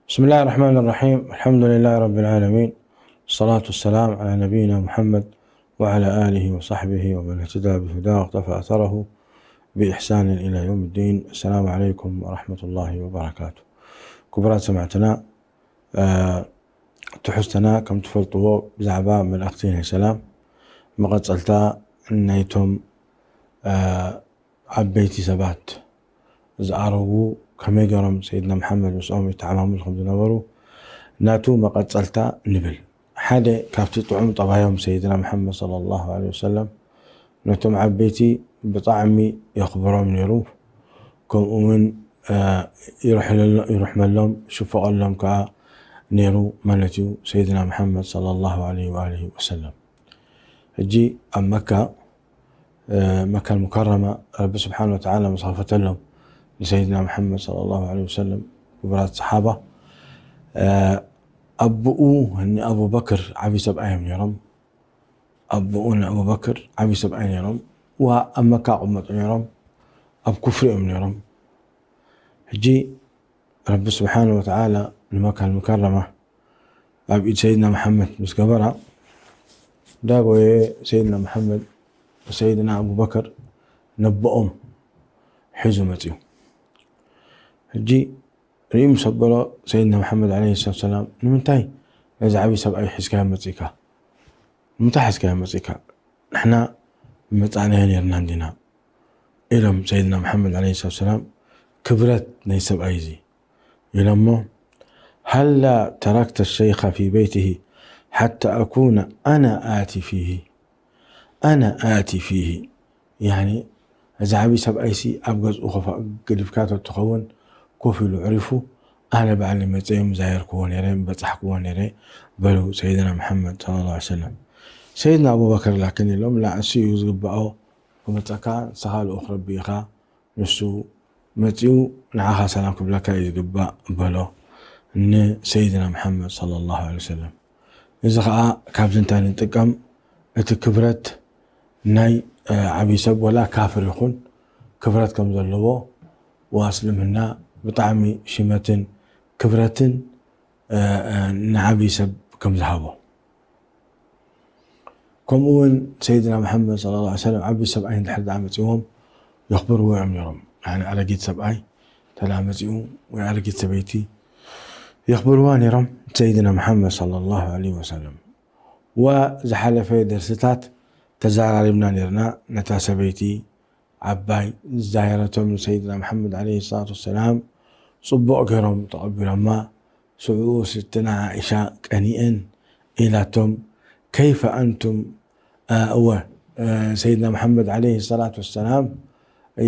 بسم الله الرحمن الرحيم. الحمد لله رب العالمين. الصلاة والسلام على نبينا محمد وعلى آله وصحبه ومن اهتدى بهداه واقتفى أثره بإحسان إلى يوم الدين. السلام عليكم ورحمة الله وبركاته. ክቡራት ሰማዕትና፣ ትሕዝቶና ከም ትፈልጥዎ ብዛዕባ መልእኽቲ ናይ ሰላም፣ መቐጸልታ ናይቶም ዓበይቲ ሰባት ዝኣረጉ ከመይ ገይሮም ሰይድና መሓመድ ምስኦም ይተዓማምሉ ከም ዝነበሩ ናቱ መቐጸልታ ንብል። ሓደ ካብቲ ጥዑም ጠባዮም ሰይድና መሓመድ ሰለላሁ ዐለይሂ ወሰለም ነቶም ዓበይቲ ብጣዕሚ የኽብሮም ነይሩ። ከምኡ እውን ይርሕመሎም ይሽፈቐሎም ከዓ ነይሩ ማለት እዩ ሰይድና መሓመድ ሰለላሁ ዐለይሂ ወኣሊሂ ወሰለም። ሕጂ ኣብ መካ መካ ሙከረማ ረቢ ስብሓን ወተዓላ ምስ ኸፈተሎም ንሰይድና መሓመድ ሰለላሁ ዐለይሂ ወሰለም ክቡራት ሰሓባ ኣቦኡ ንኣቡበክር ዓብዪ ሰብኣይ እዮም ነይሮም። ኣቦኡ ንኣቡበክር ዓብዪ ሰብኣይ ነይሮም። ዋ ኣብ መካ ቅመጡ ነይሮም። ኣብ ኩፍሪ እዮም ነይሮም። ሕጂ ረቢ ስብሓን ወተዓላ ንመካ ሙከረማ ኣብ ኢድ ሰይድና መሓመድ ምስ ገበራ ዳጎየ ሰይድና መሓመድ ሰይድና ኣቡበክር ነቦኦም ሒዙ መፅዩ። ሕጂ ርእዩ ምስ ኣበሎ ሰይድና መሓመድ ዓለይሂ ሰላቱ ሰላም ንምንታይ ነዚ ዓብዪ ሰብኣይ ሒዝካዮ መፂእካ? ንምንታይ ሒዝካዮ መፂእካ? ንሕና መፃእናዮ ነይርና እንዲና ኢሎም ሰይድና መሓመድ ዓለይሂ ሰላቱ ሰላም ክብረት ናይ ሰብኣይ እዚ ኢሎሞ ሃላ ተረክተ ሸይኸ ፊ በይትሂ ሓታ ኣኩነ ኣነ ኣቲ ፊሂ ኣነ ኣቲ ፊሂ ያኒ እዚ ዓብዪ ሰብኣይሲ ኣብ ገዝኡ ኮፋ ገዲፍካ ተትኸውን ኮፍ ኢሉ ዕሪፉ ኣነ ባዕሊ መፀየ ምዛየርክዎ ነይረ ምበፃሕክዎ ነይረ በሉ ሰይድና መሓመድ ሰለላሁ ዐለይሂ ወሰለም። ሰይድና ኣቡበከር ላክን ኢሎም ላ እሱ እዩ ዝግባኦ ክመፀካ ንስኻ ልኡኽ ረቢ ኢኻ ንሱ መፂኡ ንዓኻ ሰላም ክብለካ እዩ ዝግባእ በሎ ንሰይድና መሓመድ ሰለላሁ ዐለይሂ ወሰለም። እዚ ከዓ ካብዚ እንታይ ንጥቀም እቲ ክብረት ናይ ዓብዪ ሰብ ወላ ካፍር ይኹን ክብረት ከም ዘለዎ ወኣስልምና ብጣዕሚ ሽመትን ክብረትን ንዓብዪ ሰብ ከም ዝሃቦ ከምኡ እውን ሰይድና መሓመድ ሰለላሁ ዐለይሂ ወሰለም ዓብዪ ሰብኣይ እንድሕር ደኣ መፂዎም የኽብርዎ እዮም ነይሮም። ያኒ ኣረጊት ሰብኣይ እንተ ደኣ መፂኡ ወይ ኣረጊት ሰበይቲ የኽብርዋ ነይሮም ሰይድና መሓመድ ሰለላሁ ዐለይሂ ወሰለም። ወዝሓለፈ ደርስታት ተዘራሪብና ነይርና ነታ ሰበይቲ ዓባይ ዝዛየረቶም ንሰይድና መሓመድ ዓለይሂ ሰላቱ ወሰላም ፅቡቕ ገይሮም ተቐቢሎማ። ሽዑ ስትና ዓኢሻ ቀኒኤን ኢላቶም ከይፈ ኣንቱም እወ ሰይድና መሓመድ ዓለይሂ ሰላቱ ወሰላም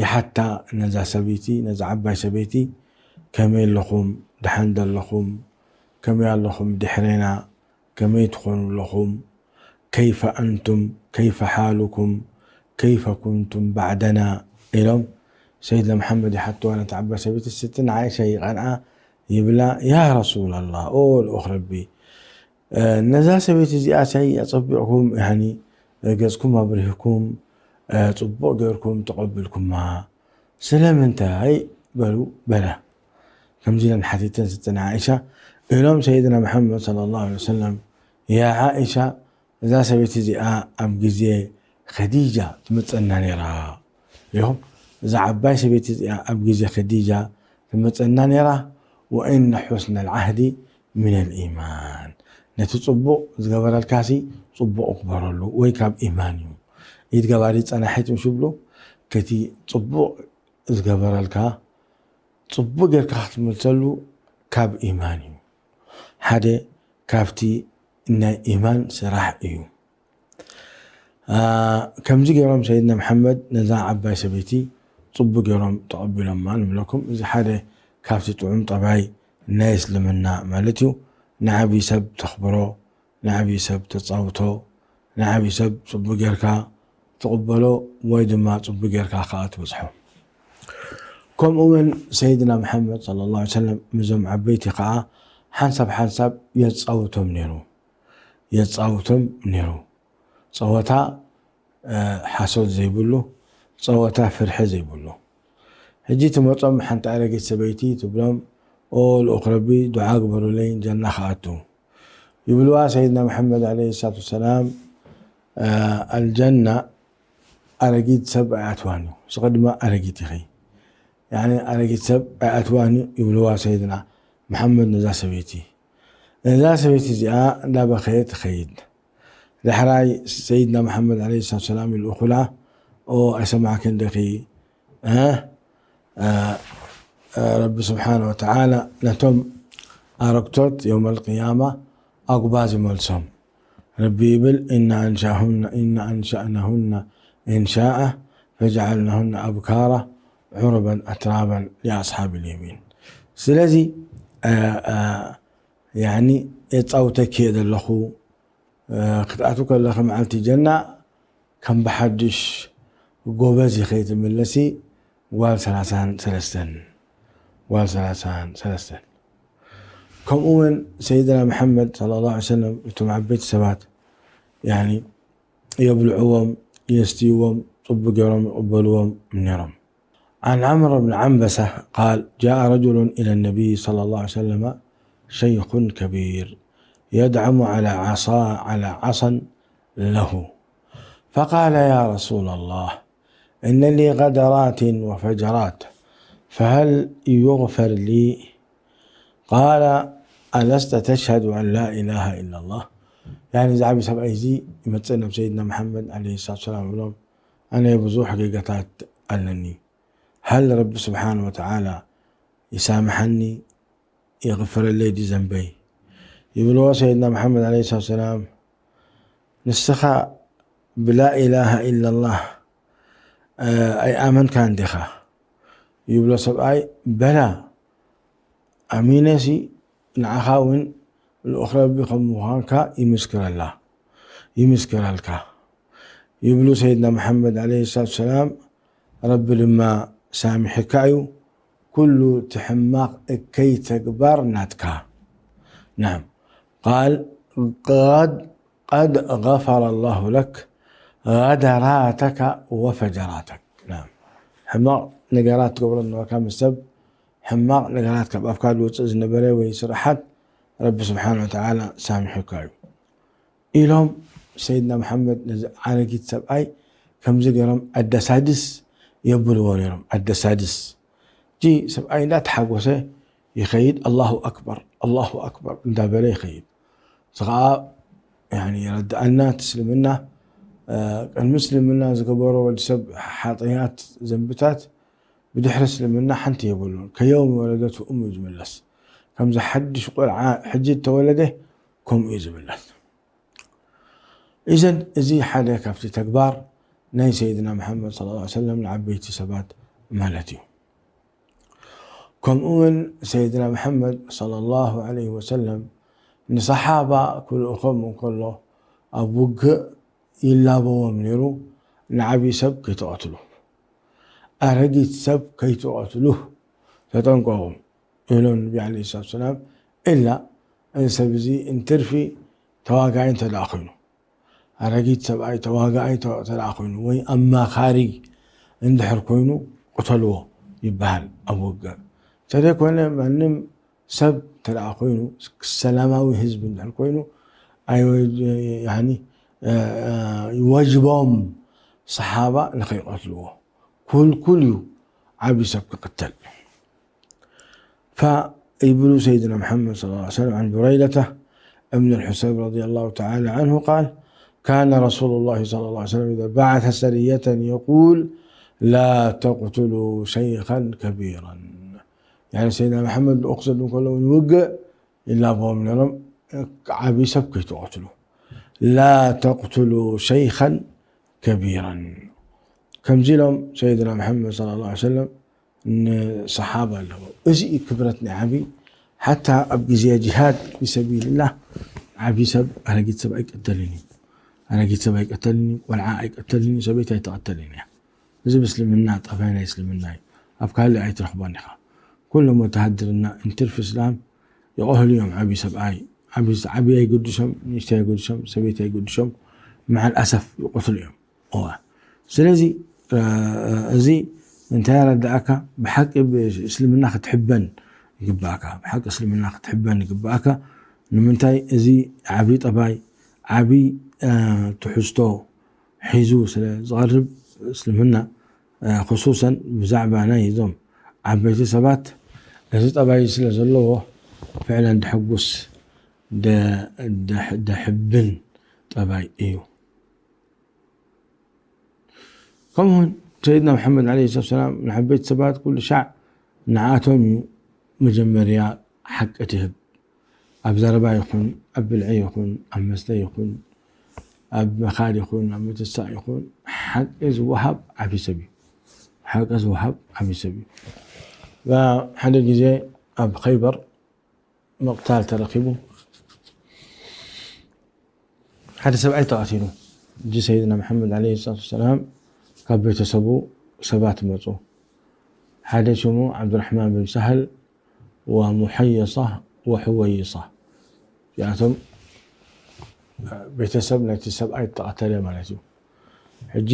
ይሓታ ነዛ ሰበይቲ ነዛ ዓባይ ሰበይቲ ከመይ ኣለኹም ደሓን ዶ ኣለኹም ከመይ ኣለኹም ድሕሬና ከመይ ትኾኑ ኣለኹም ከይፈ ኣንቱም ከይፈ ሓሉኩም ከይፈ ኩንቱም ባዕደና ኢሎም ሰይድና መሓመድ ይሓትዋ ነቲ ዓባይ ሰበይቲ ስትና ዓኢሻ ይቐንዓ ይብላ ያ ረሱላላህ ኦ ልኡኽ ረቢ ነዛ ሰበይቲ እዚኣ ሳይ ኣፀቢቕኩም ያኒ ገፅኩም ኣብሪህኩም ፅቡቕ ገይርኩም ተቐብልኩማ ስለምንታይ በሉ በላ ከምዚ ኢለን ሓቲተን ስትና ዓኢሻ ኢሎም ሰይድና መሓመድ ሰለላሁ ዐለይሂ ወሰለም ያ ዓኢሻ እዛ ሰበይቲ እዚኣ ኣብ ግዜ ኸዲጃ ትመፀና ነይራ ኢኹም እዛ ዓባይ ሰበይቲ እዚኣ ኣብ ግዜ ኸዲጃ ትመፀና ነይራ ወእነ ሑስነ ልዓህዲ ሚነል ኢማን ነቲ ፅቡቕ ዝገበረልካሲ ፅቡቕ ግበረሉ ወይ ካብ ኢማን እዩ ኢድ ገባሪ ፀናሒት ምሽ ብሉ ከቲ ፅቡቕ ዝገበረልካ ፅቡቕ ጌርካ ክትምልሰሉ ካብ ኢማን እዩ ሓደ ካብቲ ናይ ኢማን ስራሕ እዩ ከምዚ ገይሮም ሰይድና መሓመድ ነዛ ዓባይ ሰበይቲ ፅቡቅ ገይሮም ተቐቢሎማ ንብለኩም እዚ ሓደ ካብቲ ጥዑም ጠባይ ናይ እስልምና ማለት እዩ ንዓብዪ ሰብ ተኽብሮ ንዓብዪ ሰብ ተፃውቶ ንዓብዪ ሰብ ፅቡቅ ጌርካ ትቕበሎ ወይ ድማ ፅቡቅ ጌርካ ከዓ ትበፅሖ ከምኡ እውን ሰይድና መሓመድ صلى الله عليه وسلم ምዞም ዓበይቲ ከዓ ሓንሳብ ሓንሳብ የፃውቶም ነይሩ የፃውቶም ነይሩ ፀወታ ሓሶት ዘይብሉ ፀወታ ፍርሒ ዘይብሉ ሕጂ ትመፆም ሓንቲ ኣረጊት ሰበይቲ ትብሎም ኦ ልኡኽ ረቢ፣ ዱዓ ግበሩለይ ጀና ክኣቱ። ይብልዋ ሰይድና መሐመድ ዓለይሂ ሰላቱ ወሰላም፣ አ፣ ኣልጀና ኣረጊት ሰብ ኣይኣትዋን እዩ። ንስኺ ድማ ኣረጊት ኢኺ። ያኒ ኣረጊት ሰብ ኣይኣትዋን እዩ ይብልዋ ሰይድና መሐመድ ነዛ ሰበይቲ። ነዛ ሰበይቲ እዚኣ እንዳበኸየ ትኸይድ። ዳሕራይ ሰይድና መሐመድ ዓለይሂ ሰላቱ ወሰላም ይልእኹላ፣ ኦ ኣይሰማዕክን ዲኺ? እ? እ፣ እ፣ ረቢ ስብሓነ ወተዓላ ነቶም ኣረግቶት የውመል ቅያማ ኣጉባዝ ይመልሶም። ረቢ ይብል፣ "ኢና ኣንሻሁና፣ ኢና ኣንሻእናሁና ኢንሻኣ ፈጀዓልናሁና ኣብካራ ዑሩበን ኣትራበን ሊኣስሓብል የሚን።" ስለዚ፣ እ፣ እ፣ ያኒ የጻውተኪ እየ ዘለኹ፣ እ፣ ክትኣትዊ ከለኺ መዓልቲ ጀና ከም ብሓድሽ ጎበዝ ኢኺ ትምለሲ፣ ጓል ሰላሳን ሰለስተን፣ ጓል ሰላሳን ሰለስተን። ከምኡ እውን ሰይድና መሐመድ ሰለላሁ ዐለይሂ ወሰለም እቶም ዓበይቲ ሰባት፣ ያኒ፣ የብልዕዎም፣ የስትይዎም፣ ጽቡቅ ገይሮም ይቕበልዎም ነይሮም። عن عمرو بن عنبسة قال: جاء رجل إلى النبي صلى الله عليه وسلم شيخ كبير يدعم على عصا، على عصا له، فقال: يا رسول الله، إن لي غدرات وفجرات، فهل يغفر لي؟ قال: ألست تشهد أن لا إله إلا الله؟ يعني እዚ ዓቢ ሰብኣይ እዚ ይመጽእ ናብ ሰይድና መሐመድ ዓለይሂ ሰላቱ ወሰላም ይብሎም፣ ኣነ ብዙሕ ጌጋታት ኣለኒ፣ ሃል ረቢ ስብሓነ ወተዓላ ይሳምሓኒ፣ የቕፍረለይ ድዩ ዘንበይ? ይብልዎ ሰይድና መሐመድ ዓለይሂ ሰላቱ ወሰላም፣ ንስኻ ብላ ኢላሃ ኢላላህ፣ እ፣ ኣይኣመንካን ዲኻ? ይብሎ ሰብኣይ፣ በላ፣ ኣሚነሲ ንዓኻ እውን ልኡኽ ረቢ ከም ምዃንካ ይምስክረላ፣ ይምስክረልካ። ይብሉ ሰይድና መሐመድ ዓለይሂ ሰላቱ ወሰላም፣ ረቢ ድማ ሳሚሕካ እዩ፣ ኩሉ እቲ ሕማቕ እከይ ተግባር ናትካ። ናም። ቃል፣ ቀድ፣ ቀድ ገፈረ ላሁ ለክ ገደራተከ ወፈጀራተክ። ናም። ሕማቕ ነገራት ትገብሮ ዝነበርካ ምስ ሰብ፣ ሕማቕ ነገራት ካብ ኣፍካ ዝወፅእ ዝነበረ ወይ ስራሓት ረቢ ስብሓነ ወተዓላ ሳሚሑካ እዩ። ኢሎም ሰይድና መሐመድ ነዚ ኣረጊት ሰብኣይ ከምዚ ገይሮም ኣደሳድስ የብልዎ ነይሮም። ኣደሳድስ። እቲ ሰብኣይ እንዳተሓጎሰ ይኸይድ፣ ኣላሁ ኣክበር፣ ኣላሁ ኣክበር እንዳበለ ይኸይድ። እዚ ኸዓ፣ ያኒ፣ የረድኣና እቲ እስልምና፣ እ፣ ቅድሚ እስልምና ዝገበሮ ወዲ ሰብ ሓጥያት፣ ዘንብታት፣ ብድሕሪ እስልምና ሓንቲ የብሉን። ከየውሚ ወለደቱ እሙ እዩ ዝምለስ። ከምዚ ሓድሽ ቆልዓ ሕጂ እተወለደ፣ ከምኡ እዩ ዝምለስ። ኢዘን፣ እዚ ሓደ ካብቲ ተግባር ናይ ሰይድና መሐመድ ሰለላሁ ዐለይሂ ወሰለም ንዓበይቲ ሰባት ማለት እዩ። ከምኡ እውን ሰይድና መሐመድ ሰለላሁ ዐለይሂ ወሰለም ንሰሓባ ክልእኾም እንከሎ፣ ኣብ ውግእ ይላበዎም ነይሩ፣ ንዓብዪ ሰብ ከይትቐትሉ፣ ኣረጊት ሰብ ከይትቐትሉ ተጠንቀቑ ይብሎም ነቢ ዓለይሂ ሰላቱ ወሰላም። ኢላ እዚ ሰብ እዚ እንትርፊ ተዋጋኢ እንተ ደኣ ኮይኑ፣ ኣረጊት ሰብኣይ ተዋጋኣይ ተ-፣ ተደኣ ኮይኑ ወይ ኣማኻሪ እንድሕር ኮይኑ ቅተልዎ ይበሃል ኣብ ውግእ። እንተደይኮነ ማንም ሰብ ተደኣ ኮይኑ፣ ሰላማዊ ህዝቢ እንድሕር ኮይኑ፣ ኣይ-፣ ያኒ፣ እ፣ እ፣ ይወጅቦም ሰሓባ ንኸይቀትልዎ። ኩልኩል እዩ ዓብዪ ሰብ ክቕተል። فيبلو سيدنا محمد صلى الله عليه وسلم عن بريدة ابن الحصيب رضي الله تعالى عنه قال: كان رسول الله صلى الله عليه وسلم إذا بعث سرية يقول: لا تقتلوا شيخا كبيرا. يعني سيدنا محمد ልኡኽ ዘሉ ከለዉ ንውግእ ይላበዎም ነይሮም፣ ዓብዪ ሰብ ከይትቐትሉ። لا تقتلوا شيخا كبيرا. ከምዚ ኢሎም ሰይድና መሐመድ ሰለላሁ ዐለይሂ ወሰለም ንሰሓባ ኣለዎ። እዚ እዩ ክብረት ናይ ዓቢ። ሓታ ኣብ ግዜ ጅሃድ ፊ ሰቢልላህ ዓቢ ሰብ፣ ኣረጊት ሰብ ኣይቀተልን እዩ። ኣረጊት ሰብ ኣይቀተልን እዩ፣ ቆልዓ ኣይቀተልን እዩ፣ ሰበይቲ ኣይተቐተልን እያ። እዚ ብእስልምና ጠባይ ናይ እስልምና እዩ። ኣብ ካልእ ኣይትረኽቦን ኢኻ። ኩሎም ወተሃደርና እንትርፊ እስላም ይቐህሉ እዮም። ዓቢ ሰብኣይ፣ ዓቢ፣ ዓቢ ኣይገድሶም፣ ንእሽተይ ኣይገድሶም፣ ሰበይቲ ኣይገድሶም፣ መዓል ኣሰፍ ይቐትሉ እዮም። እዋ። ስለዚ፣ እ፣ እዚ እንታይ ያረዳእካ? ብሓቂ ብእስልምና ክትሕበን፣ ይግባእካ፣ ብሓቂ እስልምና ክትሕበን ይግባእካ። ንምንታይ? እዚ ዓቢ ጠባይ፣ ዓቢ፣ እ፣ ትሕዝቶ ሒዙ ስለ ዝቐርብ እስልምና፣ እ፣ ክሱሰን ብዛዕባ ናይ እዞም ዓበይቲ ሰባት እዚ ጠባይ ስለ ዘለዎ ፍዕለን ደሕጉስ፣ ደ-፣ ደሕ-፣ ደሕብን ጠባይ እዩ። ከምኡውን ሰይድና መሓመድ ዓለይሂ ሰላቱ ሰላም ንዓበይቲ ሰባት ኩሉ ሻዕ ንዓቶም እዩ መጀመርያ ሓቂ ትህብ። ኣብ ዘረባ ይኹን፣ ኣብ ብልዒ ይኹን፣ ኣብ መስተ ይኹን፣ ኣብ ምኻድ ይኹን፣ ኣብ ምትሳእ ይኹን፣ ሓቂ ዝወሃብ ዓቢ ሰብ እዩ። ሓቂ ዝወሃብ ዓቢ ሰብ እዩ። እዛ ሓደ ግዜ ኣብ ኸይበር ምቕታል ተረኺቡ፣ ሓደ ሰብኣይ ተቐቲሉ። እጂ ሰይድና መሓመድ ዓለይሂ ሰላቱ ወሰላም ካብ ቤተሰቡ ሰባት መጹ። ሓደ ሽሙ ዓብዱራሕማን ብን ሳህል ወሙሐየሳ ወሑወይሳ። እዚኣቶም ቤተሰብ ናይቲ ሰብኣይ ተቐተለ ማለት እዩ። ሕጂ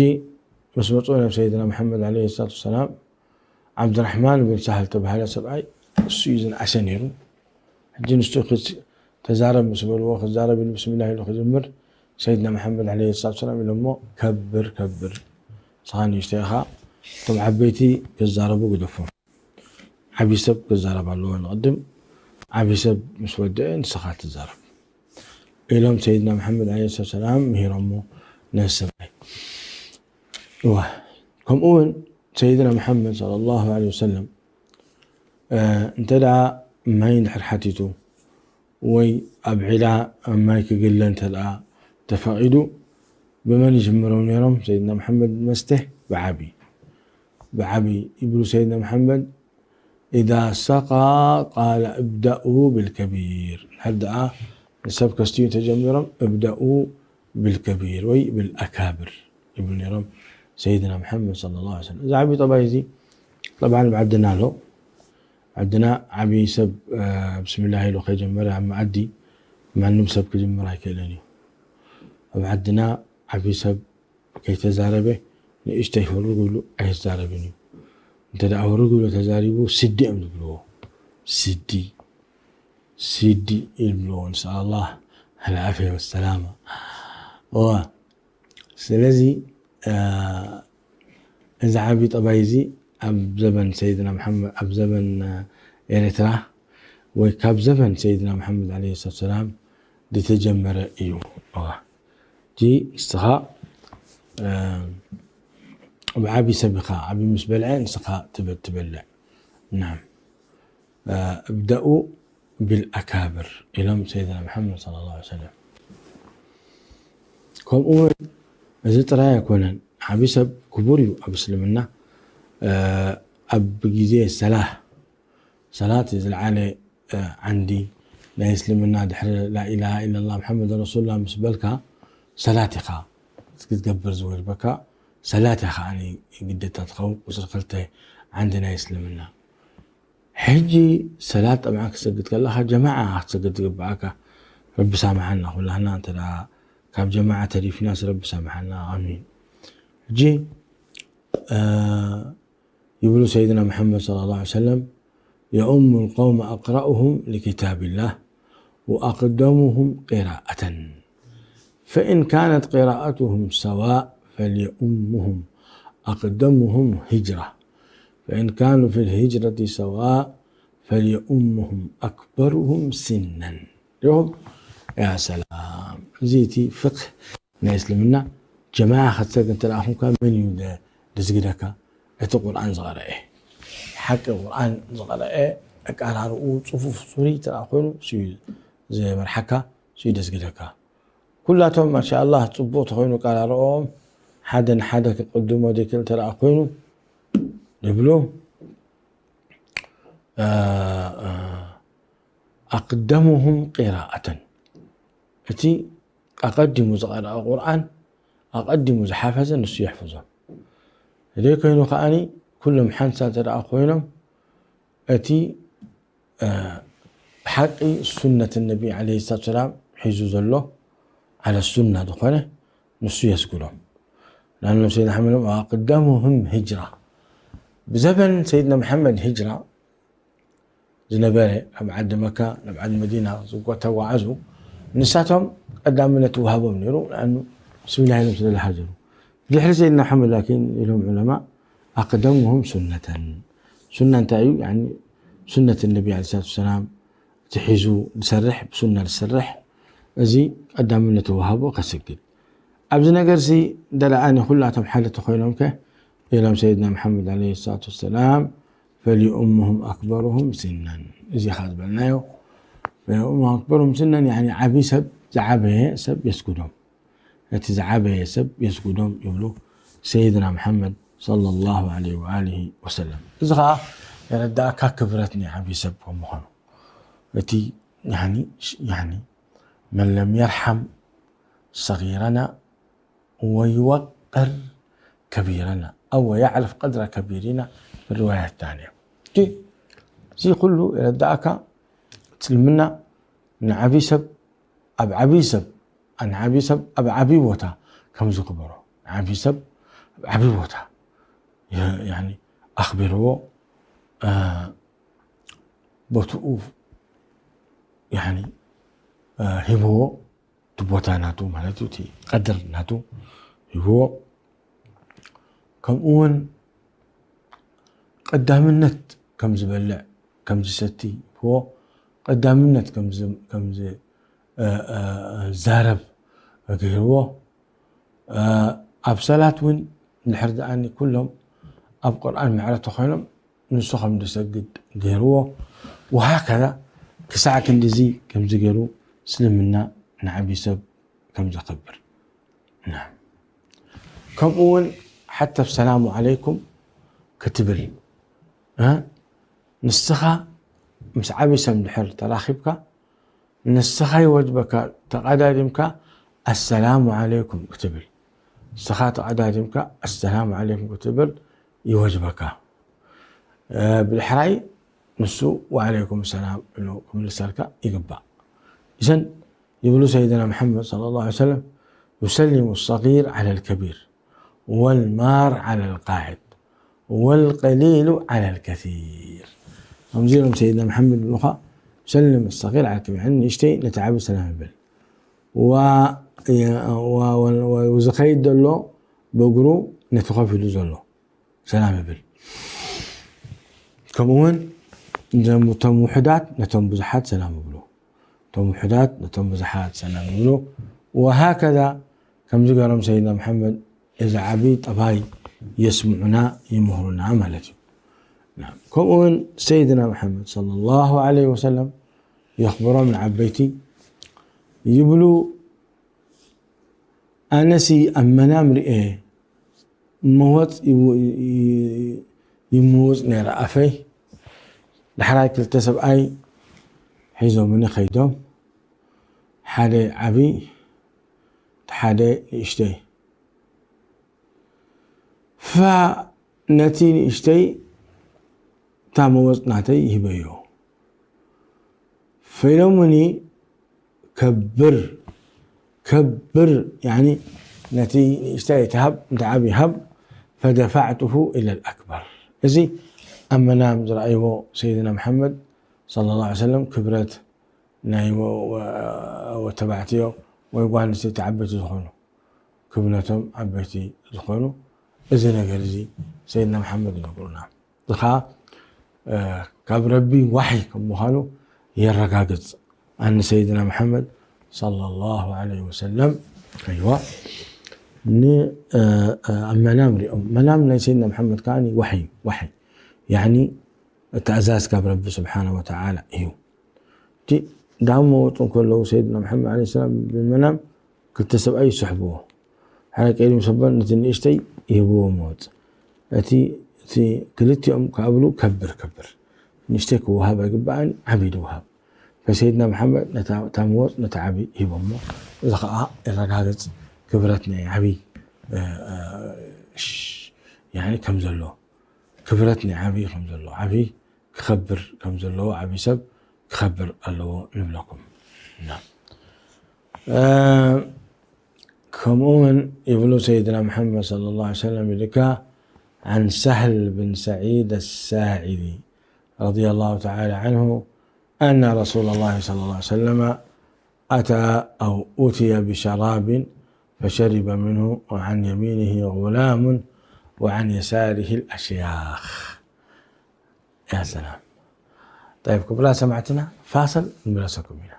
ምስ መጹ ናብ ሰይድና መሓመድ ዓለይሂ ሰላቱ ወሰላም፣ ዓብዱራሕማን ብን ሳህል ተባሃለ ሰብኣይ፣ እሱ እዩ ዝንኣሰ ነይሩ። ሕጂ ንሱ ክስ-፣ ተዛረብ ምስ በልዎ፣ ክዛረብ ኢሉ ብስሚላህ ኢሉ ክጅምር፣ ሰይድና መሓመድ ዓለይሂ ሰላቱ ወሰላም ኢሎሞ፣ "ከብር፣ ከብር። ንስኻ ንእሽቶ ኢኻ፣ እቶም ዓበይቲ ክዛረቡ ግደፎም። ዓቢ ሰብ ክዛረብ ኣለዎ ንቕድም፣ ዓቢ ሰብ ምስ ወደአ ንስኻ ትዛረብ" ኢሎም ሰይድና መሓመድ ዓለይሂ ሰላቱ ወሰላም ምሂሮሞ ነዚ ሰብኣይ። እዋ፣ ከምኡ እውን ሰይድና መሓመድ ሰለላሁ ዐለይሂ ወሰለም፣ እ፣ እንተ ደኣ ማይ እንድሕር ሓቲቱ ወይ ኣብ ዒላ ማይ ክግለ እንተ ደኣ ተፈቒዱ፣ ብመን ይጅምሩ ነይሮም? ሰይድና መሓመድ መስተ ብዓቢ፣ ብዓቢ ይብሉ ሰይድና መሓመድ፣ "ኢዛ ሰቃ ቃለ እብደኡ ብልከቢር።" እንድሕር ደኣ ንሰብ ከስትዩ ተጀሚሮም፣ "እብደኡ ብልከቢር ወይ ብልኣካብር" ይብሉ ነይሮም ሰይድና መሓመድ ሰለላሁ ዐለይሂ ወሰለም። እዚ ዓቢ ጠባይ እዚ ጠብዓን ኣብ ዓድና ኣሎ። ዓድና ዓቢ ሰብ፣ እ፣ ብስሚላህ ኢሉ ከይጀመረ ኣብ መኣዲ ማንም ሰብ ክጅምር ኣይክእልን እዩ። ኣብ ዓድና ዓቢ ሰብ ከይተዛረበ ንእሽተይ ህርግ ኢሉ ኣይዛረብን እዩ። እንተ ደኣ ህርግ ኢሉ ተዛሪቡ ስዲ እዮም ዝብልዎ። ስዲ፣ ስዲ ይብልዎ። ንስኣል ኣላህ ኣልዓፍያ ወሰላማ። እዋ፣ ስለዚ፣ እ፣ እዚ ዓቢ ጠባይ እዚ ኣብ ዘበን ሰይድና መሓመድ፣ ኣብ ዘበን፣ እ፣ ኤርትራ ወይ ካብ ዘበን ሰይድና መሓመድ ዓለይሂ ሰላቱ ወሰላም ዝተጀመረ እዩ። እዋ። ሕጂ ንስኻ፣ እ፣ ብዓቢ ሰብ ኢኻ፣ ዓቢ ምስ በልዐ ንስኻ ትበ-፣ ትበልዕ። ናም። እ፣ እብደኡ ቢልኣካብር ኢሎም ሰይድና መሓመድ ሰለላሁ ዐለይሂ ወሰለም። ከምኡ እውን እዚ ጥራይ ኣይኮነን፣ ዓቢ ሰብ ክቡር እዩ ኣብ እስልምና። እ፣ ኣብ ግዜ ሰላህ ሰላት ዝለዓለ፣ እ፣ ዓንዲ ናይ እስልምና ድሕሪ ላኢላሃ ኢለላህ ሙሐመድ ረሱሉላህ ምስ በልካ ሰላት ኢኻ ክትገብር ዝወጅበካ። ሰላት ኢኻ ኣነ ግዴታ ትኸውን ቁፅሪ ክልተ ዓንዲ ናይ እስልምና። ሕጂ ሰላት ጠብዓ ክትሰግድ ከለኻ ጀማዓ ክትሰግድ ዝግብኣካ። ረቢ ሳምሓና ኩላህና እንተ ደኣ ካብ ጀማዓ ተሪፍናስ ረቢ ሳምሓና። ኣሚን። ሕጂ፣ እ፣ ይብሉ ሰይድና መሓመድ ሰለላሁ ዐለይሂ ወሰለም፣ "የኡሙ ልቀውመ ኣቅረኡሁም ሊኪታቢላህ ወኣቅደሙሁም ቂራአተን፣ ፈኢን ካነት ቂራአቱሁም ሰዋእ ፈልየኡሙሁም ኣቅደሙሁም ሂጅራ፣ ፈኢን ካኑ ፊ ልሂጅረቲ ሰዋእ ፈልየኡሙሁም ኣክበሩሁም ሲነን." ሪኹም? ያ ሰላም። እዚ እቲ ፍቅህ ናይ እስልምና። ጀማዓ ክትሰግድ እንተ ደኣ ኹንካ መን እዩ ደ-፣ ደስግደካ? እቲ ቁርኣን ዝቐረአ። ሓቂ ቁርኣን ዝቐረአ፣ ኣቀራርኡ ጽፉፍ ጽሩይ እንተ ደኣ ኮይኑ፣ እሱ እዩ ዝመርሓካ፣ እሱ እዩ ደስግደካ። ኩላቶም ማሻኣላህ ጽቡቕ ተኾይኑ ኣቀራርኦም፣ ሓደ ንሓደ ክቕድሞ ዘይክእል እንተ ደኣ ኮይኑ፣ ንብሎ፣ እ፣ እ፣ ኣቅደሙሁም ቂራኣተን፣ እቲ ኣቐዲሙ ዝቐረአ ቁርኣን ኣቐዲሙ ዝሓፈዘ ንሱ የሕፍዞ። ዘይኮይኑ ከኣኒ ኩሎም ሓንሳብ እንተ ደኣ ኮይኖም እቲ፣ እ፣ ብሓቂ ሱነት ነቢ ዓለይሂ ሰላቱ ሰላም ሒዙ ዘሎ ዓለ ሱና ዝኾነ ንሱ የስግዶም። ንኣብነት ሰይድና መሓመድ ኣቅደሙሁም ሂጅራ። ብዘበን ሰይድና መሓመድ ሂጅራ ዝነበረ ኣብ ዓዲ መካ ናብ ዓዲ መዲና ዝጓ-፣ ተጓዓዙ፣ ንሳቶም ቀዳምነት ይወሃቦም ነይሩ። ንኣኑ ብስሚላህ ኢሎም ስለ ዝሓዘሉ። ድሕሪ ሰይድና መሓመድ ላኪን ኢሎም ዑለማ፣ ኣቅደሙሁም ሱነተን። ሱና እንታይ እዩ? ያኒ ሱነት ነቢ ዓለይሂ ሰላቱ ወሰላም እቲ ሒዙ ዝሰርሕ፣ ብሱና ዝሰርሕ፣ እዚ ቀዳምነት ይወሃቦ ከስግድ። ኣብዚ ነገርሲ ደለኣኒ ኩላቶም ሓደ ተኾይኖም ከ ኢሎም ሰይድና መሓመድ ዓለይሂ ሰላቱ ወሰላም፣ ፈልዩእሙሁም ኣክበሩሁም ሲናን። እዚ ኻ ዝበልናዮ፣ ፈልዩእሙሁም ኣክበሩሁም ሲናን፣ ያኒ ዓቢ ሰብ፣ ዝዓበየ ሰብ የስጉዶም። ነቲ ዝዓበየ ሰብ የስጉዶም ይብሉ ሰይድና መሓመድ ሰለላሁ ዓለይሂ ወኣሊሂ ወሰለም። እዚ ኸኣ የረዳእካ ክብረት ናይ ዓቢ ሰብ ከም ምዃኑ። እቲ ያኒ፣ ያኒ፣ መን ለም የርሓም ሰጊረና ወይወቅር ከቢረና፣ ኣው ወየዕርፍ ቀድረ ከቢሪና፣ ሪዋያት ታንያ። እቲ፣ እዚ ኩሉ የረዳእካ፣ እስልምና ንዓቢ ሰብ ኣብ ዓቢ ሰብ፣ ንዓቢ ሰብ ኣብ ዓቢ ቦታ ከም ዝኽበሮ፣ ንዓቢ ሰብ ኣብ ዓቢ ቦታ የ-፣ ያኒ ኣኽቢርዎ፣ እ፣ ቦትኡ ያኒ፣ እ፣ ሂብዎ፣ እቲ ቦታ ናቱ ማለት እዩ፣ እቲ ቀድር ናቱ ሂብዎ። ከምኡ እውን ቀዳምነት ከም ዝበልዕ፣ ከም ዝሰቲ ሂብዎ፣ ቀዳምነት ከም ዝ-፣ ከም ዝ-፣ እ፣ እ፣ ዛረብ ገይርዎ። እ፣ ኣብ ሰላት እውን እንድሕር ደኣኒ ኩሎም ኣብ ቁርኣን ምዕረ ተኾይኖም ንሱ ከም ዝሰግድ ገይርዎ። ወሃከዛ ክሳዕ ክንድዚ ከምዚ ገይሩ እስልምና ንዓቢ ሰብ ከም ዘኽብር። ናም። ከምኡ እውን ሓተብ ሰላሙ ዓለይኩም ክትብል፣ እ? ንስኻ ምስ ዓቢ ሰብ እንድሕር ተራኺብካ፣ ንስኻ ይወጅበካ ተቐዳዲምካ ኣሰላሙ ዓለይኩም ክትብል። ንስኻ ተቐዳዲምካ ኣሰላሙ ዓለይኩም ክትብል ይወጅበካ። እ፣ ብድሕራይ ንሱ ወዓለይኩም ሰላም ኢሉ ክምልሰልካ ይግባእ። እዘን ይብሉ ሰይድና መሓመድ ሰለላሁ ዐለይሂ ወሰለም፣ ዩሰሊሙ ሰጊር ዐለል ከቢር ወልማር ዐለል ቃዒድ ወልቀሊሉ ዐለል ከሲር። ከምዚ ኢሎም ሰይድና መሓመድ ይብሉኻ፣ ዩሰሊሙ ሰጊር ዐለል ከቢር፣ ንእሽተይ ነቲ ዓቢ ሰላም ይብል። ዋ-፣ ዋ-፣ ዋ-፣ ዝኸይድ ዘሎ ብእግሩ ነቲ ኮፍ ኢሉ ዘሎ ሰላም ይብል። ከምኡ እውን እዞም፣ እቶም ውሑዳት ነቶም ብዙሓት ሰላም ይብሉ። እቶም ውሑዳት ነቶም ብዙሓት ሰላም ይብሉ። ወሃከዛ ከምዚ ገይሮም ሰይድና መሓመድ እዚ ዓቢ ጠባይ የስምዑና፣ ይምህሩና ማለት እዩ። ናም። ከምኡ እውን ሰይድና መሓመድ ሰለላሁ ዐለይሂ ወሰለም የኽብሮም ንዓበይቲ ይብሉ፣ ኣነሲ ኣብ መናም ርኤ መወፅ ይው-፣ ይ-፣ ይ-፣ ይምውፅ ነይረ ኣፈይ። ዳሕራይ ክልተ ሰብኣይ ሒዞምኒ ከይዶም፣ ሓደ ዓቢ፣ ሓደ ንእሽተይ። ፋ ነቲ ንእሽተይ እታ መወፅ ናተይ ሂበዮ። ፈኢሎምኒ ከብር፣ ከብር፣ ያኒ ነቲ ንእሽተይ ኣይትሃብ፣ ነቲ ዓቢ ሃብ፣ ፈደፋዕቱሁ ኢለል ኣክበር። እዚ ኣብ መናም ዝረኣይዎ ሰይድና መሓመድ ሰለላሁ ዐለይሂ ወሰለም ክብረት ናይ ወ-፣ ወ-፣ ወተባዕትዮ ወይ ጓል ኣንስተይቲ ዓበይቲ ዝኾኑ፣ ክብነቶም ዓበይቲ ዝኾኑ፣ እዚ ነገር እዚ ሰይድና መሓመድ ይነግሩና። እዚ ኸዓ፣ እ፣ ካብ ረቢ ዋሕይ ከም ምዃኑ የረጋግጽ። ኣን ሰይድና መሓመድ ሰለላሁ ዐለይሂ ወሰለም፣ ኣይዋ፣ ን-፣ እ፣ እ፣ ኣብ መናም ሪኦም። መናም ናይ ሰይድና መሓመድ ከዓኒ ዋሕይ፣ ዋሕይ። ያዕኒ፣ ትእዛዝ ካብ ረቢ ስብሓነ ወተዓላ እዩ። እቲ ዳሞ ወፁ እንከለዉ ሰይድና መሓመድ ዐለይሂ ሰላም ብመናም ክልተ ሰብኣይ ይስሕብዎ። ሓደ ቀይዲ ምስ ኣበል ነቲ ንእሽተይ ይህብዎ መወፅ። እቲ፣ እቲ ክልቲኦም ክኣብሉ ከብር፣ ከብር። ንእሽተይ ክወሃብ ኣይግባእን፣ ዓብዪ ድወሃብ። ፈሰይድና መሓመድ ነታ፣ እታ መወፅ ነቲ ዓብዪ ሂቦሞ። እዚ ኸዓ የረጋግፅ ክብረት ናይ ዓብዪ፣ እ፣ እ፣ ሽ-፣ ያኒ ከም ዘሎ። ክብረት ናይ ዓብዪ ከም ዘሎ። ዓብዪ ክኸብር ከም ዘለዎ፣ ዓብዪ ሰብ ክኸብር ኣለዎ ንብለኩም። ና። እ፣ ከምኡ እውን ይብሉ ሰይድና መሓመድ ሰለላሁ ዐለይሂ ወሰለም ኢልካ፣ عن سهل بن سعيد الساعدي رضي الله تعالى عنه أن رسول الله صلى الله عليه وسلم أتى أو أتي بشراب فشرب منه وعن يمينه غلام وعن يساره الأشياخ. يا سلام. طيب ክቡራት ሰማዕትና ፋስል ንመለሰኩም ኢና።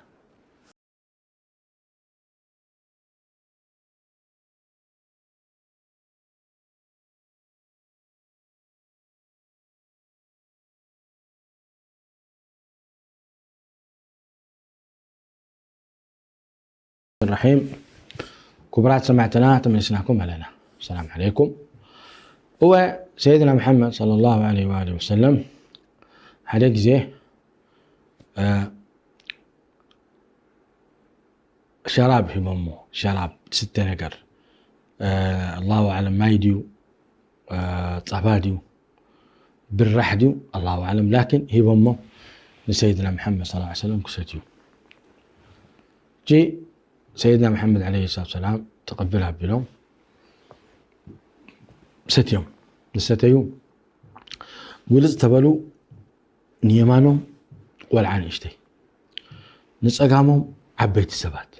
الرحيم. ክቡራት ሰማዕትና ተመሊስናኩም ኣለና። ሰላም ዓለይኩም። እወ ሰይድና መሓመድ صلى الله عليه وآله وسلم ሓደ ግዜ ሸራብ ሂቦሞ። ሸራብ ዝስተ ነገር ኣላሁ ኣለም ማይ ድዩ ፃባ ድዩ ብራሕ ድዩ ኣላሁ ኣለም ላኪን ሂቦሞ ንሰይድና መሓመድ صلى الله عليه وسلم ክሰትዩ። እጂ ሰይድና መሓመድ عليه الصلاة والسلام ተቐብል ኣቢሎም ሰትዮም። ንሰተዩ ጉልፅ ተበሉ ንየማኖም ቆልዓ ንእሽተይ ንፀጋሞም ዓበይቲ ሰባት።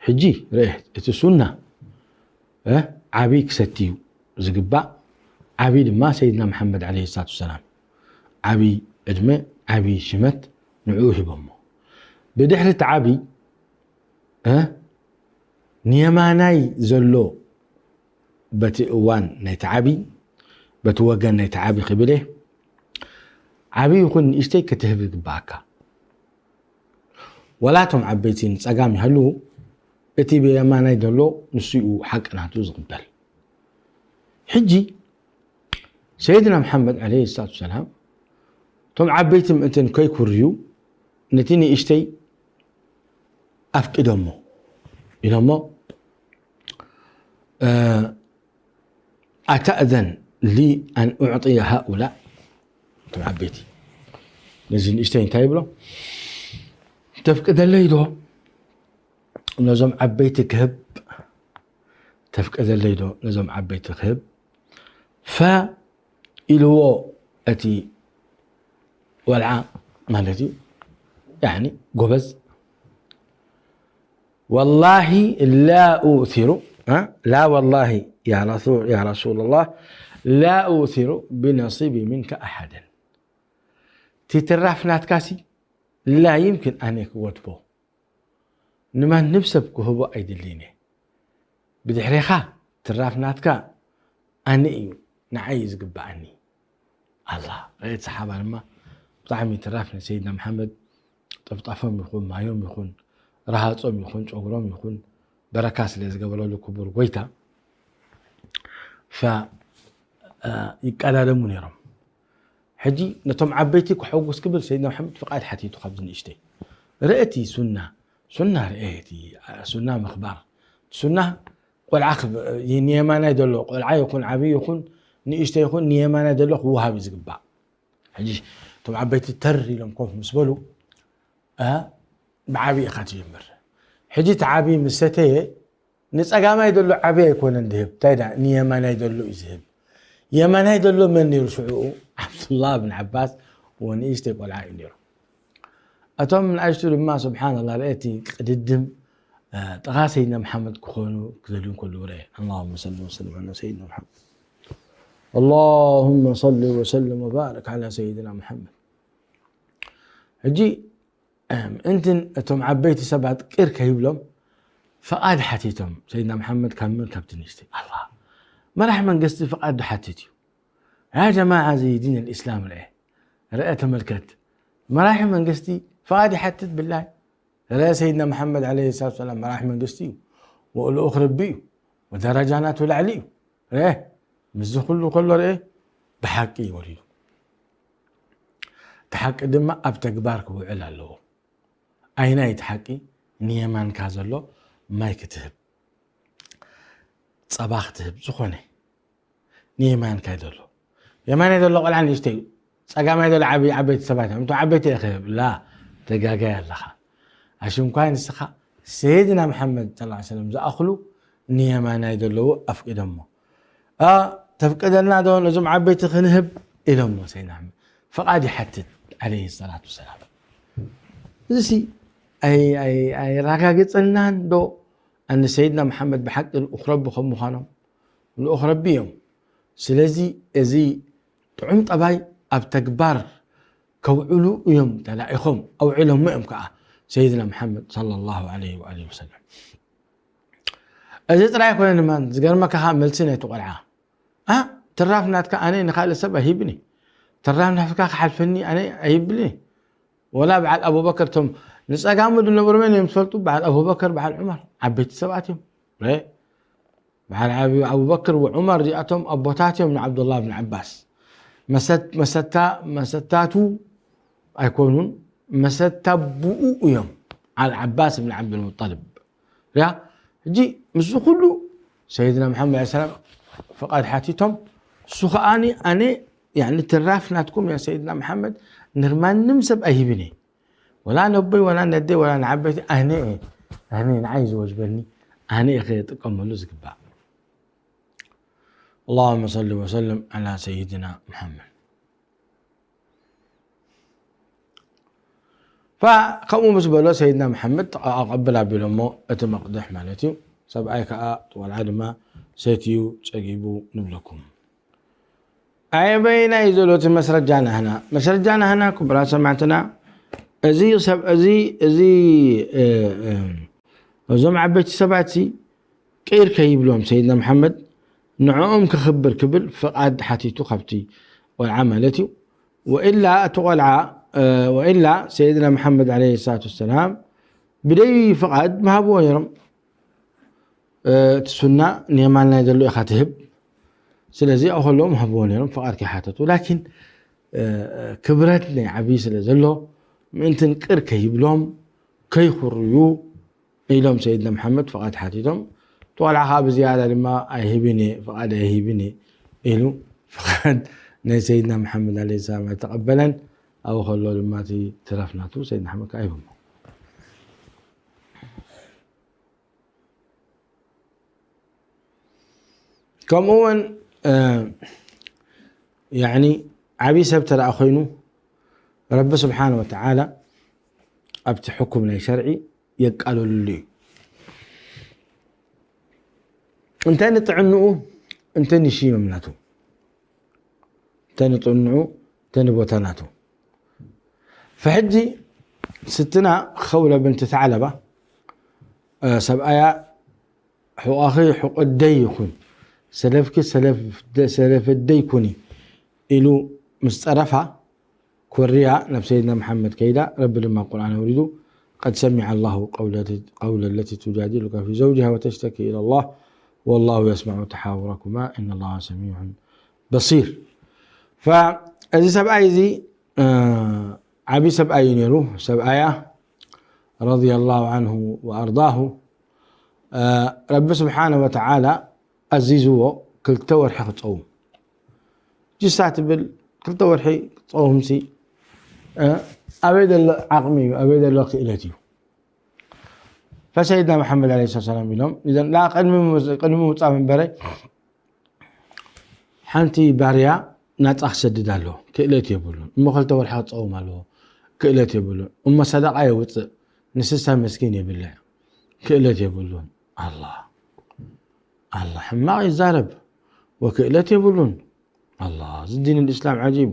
ሕጂ ርእ እቲ ሱና ዓብይ ክሰቲ እዩ ዝግባእ። ዓብይ ድማ ሰይድና መሓመድ عليه الصلاة والسلام ዓብይ ዕድመ ዓብይ ሽመት ንዕኡ ሂቦሞ። ብድሕሪ እቲ ዓብይ ንየማናይ ዘሎ በቲ እዋን ናይቲ ዓብይ በቲ ወገን ናይቲ ዓብይ ክብል እየ ዓብይ ይኹን ንእሽተይ ክትህብ ይግባኣካ። ዋላ እቶም ዓበይቲ ንፀጋም ይሃልዉ እቲ ብየማናይ ዘሎ ንሱ እዩ ሓቂ ናቱ ዝቕበል። ሕጂ ሰይድና መሓመድ عليه الصلاة والسلام እቶም ዓበይቲ ምእንትን ከይኩርዩ ነቲ ንእሽተይ ኣፍቂዶሞ ኢሎሞ ኣተእዘን ሊ ኣን ኡዕጥየ ሃኡላ እቶም ዓበይቲ ነዚ ንእሽተይ እንታይ ይብሎ ተፍቅደለይ ዶ ነዞም ዓበይቲ ክህብ ተፍቅደለይ ዶ ነዞም ዓበይቲ ክህብ ፈ ኢልዎ እቲ ወልዓ ማለት እዩ ያኒ ጎበዝ ወላሂ ላ ኡእሲሩ ላ ወላሂ ያ ረሱል ላህ ላ ኡእሲሩ ብነሲቢ ምንከ ኣሓደን እቲ ትራፍ ናትካሲ ላ ይምክን ኣነ ክወድቦ ንማንም ሰብ ክህቦ ኣይድልይን እየ ብድሕሬኻ ትራፍ ናትካ ኣነ እዩ ንዓይ እዩ ዝግብኣኒ ኣላ ርአየት ሰሓባ ድማ ብጣዕሚ ትራፍ ንሰይድና መሓመድ ጠፍጣፎም ይኹን ማዮም ይኹን ረሃፆም ይኹን ጨጉሮም ይኹን በረካ ስለ ዝገበረሉ ክቡር ጎይታ ይቀዳደሙ ነይሮም ሕጂ ነቶም ዓበይቲ ክሐጉስ ክብል ሰይድና መሓመድ ፍቃድ ሓቲቱ ካብዚ ንእሽተይ ርአቲ ሱና ሱና ርአቲ ሱና ምኽባር ሱና ቆልዓ ንየማናይ ዘሎ ቆልዓ ይኹን ዓብዪ ይኹን ንእሽተ ይኹን ንየማናይ ዘሎ ክወሃብ እዩ ዝግባእ ሕጂ እቶም ዓበይቲ ተር ኢሎም ኮፍ ምስ በሉ ብዓብዪ ኢኻ ትጅምር ሕጂ እቲ ዓብዪ ምስ ሰተየ ንፀጋማይ ዘሎ ዓብዪ ኣይኮነን ዝህብ እንታይ ዳ ንየማናይ ዘሎ እዩ ዝህብ የማናይ ዘሎ መን ነይሩ ሽዑኡ ዓብዱላህ ብን ዓባስ ወንእሽተይ ቆልዓ እዩ ነይሩ እቶም ንኣሽቱ ድማ ስብሓንላ ርአቲ ቅድድም ጥቓ ሰይድና መሓመድ ክኾኑ ክደልዩ ከለዉ ርአ اللهم صل وسلم على سيدنا محمد اللهم صل وسلم وبارك على سيدنا محمد ሕጂ ምእንትን እቶም ዓበይቲ ሰባት ቅር ከይብሎም ፍቓድ ሓቲቶም ሰይድና መሓመድ ካብ መን ካብቲ ንእሽተይ ኣላ መራሕ መንግስቲ ፍቓድ ዶ ሓትት እዩ ያ ጀማዓ እዚ ዲን ልእስላም ርአ ርአ ተመልከት መራሒ መንግስቲ ፍቓድ ይሓትት ብላይ ርአ ሰይድና መሓመድ ለ ሰላት ሰላም መራሒ መንግስቲ እዩ ወልኡኽ ርቢ እዩ ወደረጃ ናቱ ላዕሊ እዩ ርአ ምስዚ ኩሉ ከሎ ርአ ብሓቂ እዩ ወሪዱ እቲ ሓቂ ድማ ኣብ ተግባር ክውዕል ኣለዎ ኣይናይ እቲ ሓቂ ንየማንካ ዘሎ ማይ ክትህብ ጸባ ክትህብ ዝኾነ ንየማንካይ ዘሎ የማናይ ዘሎ ቆልዓ ንእሽተይ ጸጋማይ ዘሎ ዓበይ ዓበይቲ ሰባት እዮም እቶም ዓበይቲ እየ ክህብ ላ ተጋጋይ ኣለኻ ኣሽንኳይ ንስኻ ሰይድና መሓመድ ስ ሰለም ዝኣኽሉ ንየማናይ ዘለዉ ኣፍቂዶሞ ተፍቅደልና ዶ ነዞም ዓበይቲ ክንህብ ኢሎሞ ሰይድና መሓመድ ፍቓድ ይሓትት ዓለይሂ ሰላቱ ወሰላም። እዚ ኣየራጋግፀልናን ዶ? ኣነ ሰይድና መሓመድ ብሓቂ ልኡኽ ረቢ ከም ምዃኖም ልኡኽ ረቢ እዮም። ስለዚ እዚ ጥዑም ጠባይ ኣብ ተግባር ከውዕሉ እዮም ተላኢኾም፣ ኣውዒሎሞ እዮም ከዓ ሰይድና መሓመድ ሰለላሁ ዓለይሂ ወኣሊሂ ወሰለም። እዚ ጥራይ ኣይኮነን ድማ ዝገርመካ ከዓ መልሲ ናይቲ ቆልዓ፣ ኣ ትራፍ ናትካ ኣነ ንኻልእ ሰብ ኣይህብን እየ፣ ትራፍ ናትካ ክሓልፈኒ ኣነ ኣይብልን እየ። ወላ በዓል ኣቡበከር፣ እቶም ንፀጋሙ ዝነበሩ መን እዮም ትፈልጡ? በዓል ኣቡበከር፣ በዓል ዑመር፣ ዓበይቲ ሰባት እዮም። በዓል ዓብዩ ኣቡበክር ወዑመር እዚኣቶም ኣቦታት እዮም ንዓብዱላህ ብን ዓባስ። መሰት- መሰታ- መሰታቱ ኣይኮኑን፣ መሰታ ቡኡ እዮም። ዓል ዓባስ ብን ዓብዱልሙጠልብ ያ። ሕጂ ምስ ኩሉ ሰይድና መሓመድ ዓለይሂ ሰላም ፍቓድ ሓቲቶም፣ እሱ ከዓኒ ኣነ ያኒ ትራፍ ናትኩም ያ ሰይድና መሓመድ ንማንም ሰብ ኣይህብን እየ፣ ወላ ነቦይ ወላ ነደይ ወላ ንዓበይቲ ኣነ እየ፣ ኣነ ንዓይ ዝወጅበኒ ኣነ እየ ክጥቀመሉ ዝግባእ። اللهم صل وسلم على سيدنا محمد. ከምኡ ምስ በሎ ሰይድና መሓመድ ኣቐብል ኣቢሎሞ እቲ መቕድሕ ማለት እዩ። ሰብኣይ ከዓ እቲ ቆልዓ ድማ ሰትዩ ጸጊቡ ንብለኩም። ኣየበይና እዩ ዘሎ እቲ መስረጃ ናህና? መስረጃ ናህና ክቡራት ሰማዕትና፣ እዚ ሰብ እዚ እዚ እ፣ እ፣ እዞም ዓበይቲ ሰባት ሲ ቅር ከይብሎም ሰይድና መሓመድ ንዕኦም ክኽብር ክብል ፍቓድ ሓቲቱ ካብቲ ቆልዓ ማለት እዩ። ወኢላ እቲ ቆልዓ እ፣ ወኢላ ሰይድና መሓመድ ዓለይሂ ሰላቱ ወሰላም ብደይ ፍቓድ ምሃብዎ ነይሮም። እ፣ እቲ ሱና ንየማን ናይ ዘሎ ኢኻ ትህብ። ስለዚ ኣብኡ ከለዎም ሃብዎ ነይሮም ፍቓድ ከይሓተቱ። ላኪን እ፣ ክብረት ናይ ዓብዪ ስለ ዘሎ ምእንትን ቅር ከይብሎም ከይኹርዩ ኢሎም ሰይድና መሓመድ ፍቓድ ሓቲቶም። እቲ ቆልዓ ከዓ ብዝያዳ ድማ ኣይህብን እየ፣ ፍቓድ ኣይህብን እየ ኢሉ ፍቓድ ናይ ሰይድና መሓመድ ዓለይሂ ሰላም ኣይተቐበለን። ኣብኡ ከሎ ድማ እቲ ትረፍ ናቱ ሰይድና መሓመድ ከዓ ሂቦሞ። ከምኡ እውን እ፣ ያኒ ዓብዪ ሰብ ተደኣ ኮይኑ ረቢ ስብሓነ ወተዓላ ኣብቲ ሕኩም ናይ ሸርዒ የቃለሉሉ እዩ። እንተ ንጥዕንኡ እንተ ንሽመም ናቱ፣ እንተ ንጥዕንኡ እንተ ንቦታ ናቱ። ፈሕጂ ስትና ኸውለ ብንቲ ተዕለባ እ፣ ሰብኣያ ሕቆኺ ሕቆ ደይ ይኹን፣ ሰለፍኪ ሰለፍ- ሰለፍ ደይ ኩኒ ኢሉ ምስ ጸረፋ ኮርያ ናብ ሰይድና መሓመድ ከይዳ፣ ረቢ ድማ ቁርኣን ኣውሪዱ፣ قد سمع الله قول قول التي تجادلك في زوجها وتشتكي إلى الله والله يسمع تحاوركما إن الله سميع بصير. ፈ- እዚ ሰብኣይ እዚ እ፣ ዓብዪ ሰብኣይ እዩ ነይሩ። ሰብኣያ ረዲየላሁ ዓንሁ ወኣርዳሁ እ፣ ረቢ ስብሓነ ወተዓላ ኣዚዝዎ ክልተ ወርሒ ክፀውም። ጅሳ ትብል ክልተ ወርሒ ክፀውምሲ እ፣ ኣበይ ዘሎ ዓቕሚ እዩ? ኣበይ ዘሎ ክእለት እዩ? ፈሰይድና መሓመድ ዓለይሂ ሰላም ኢሎም፣ ኢዘን ላ ቅድሚ ምውፅ- ቅድሚ ምውፃእ መንበረይ ሓንቲ ባርያ ናፃ ክሰድድ ኣለዎ፣ ክእለት የብሉን። እሞ ክልተ ወርሒ ክፀውም ኣለዎ፣ ክእለት የብሉን። እሞ ሰደቃ የውፅእ፣ ንስሳ መስኪን የብልዕ፣ ክእለት የብሉን። ኣላ ኣላ ሕማቕ ይዛረብ፣ ወክእለት የብሉን። ኣላ እዚ ዲን ልእስላም ዓጂብ።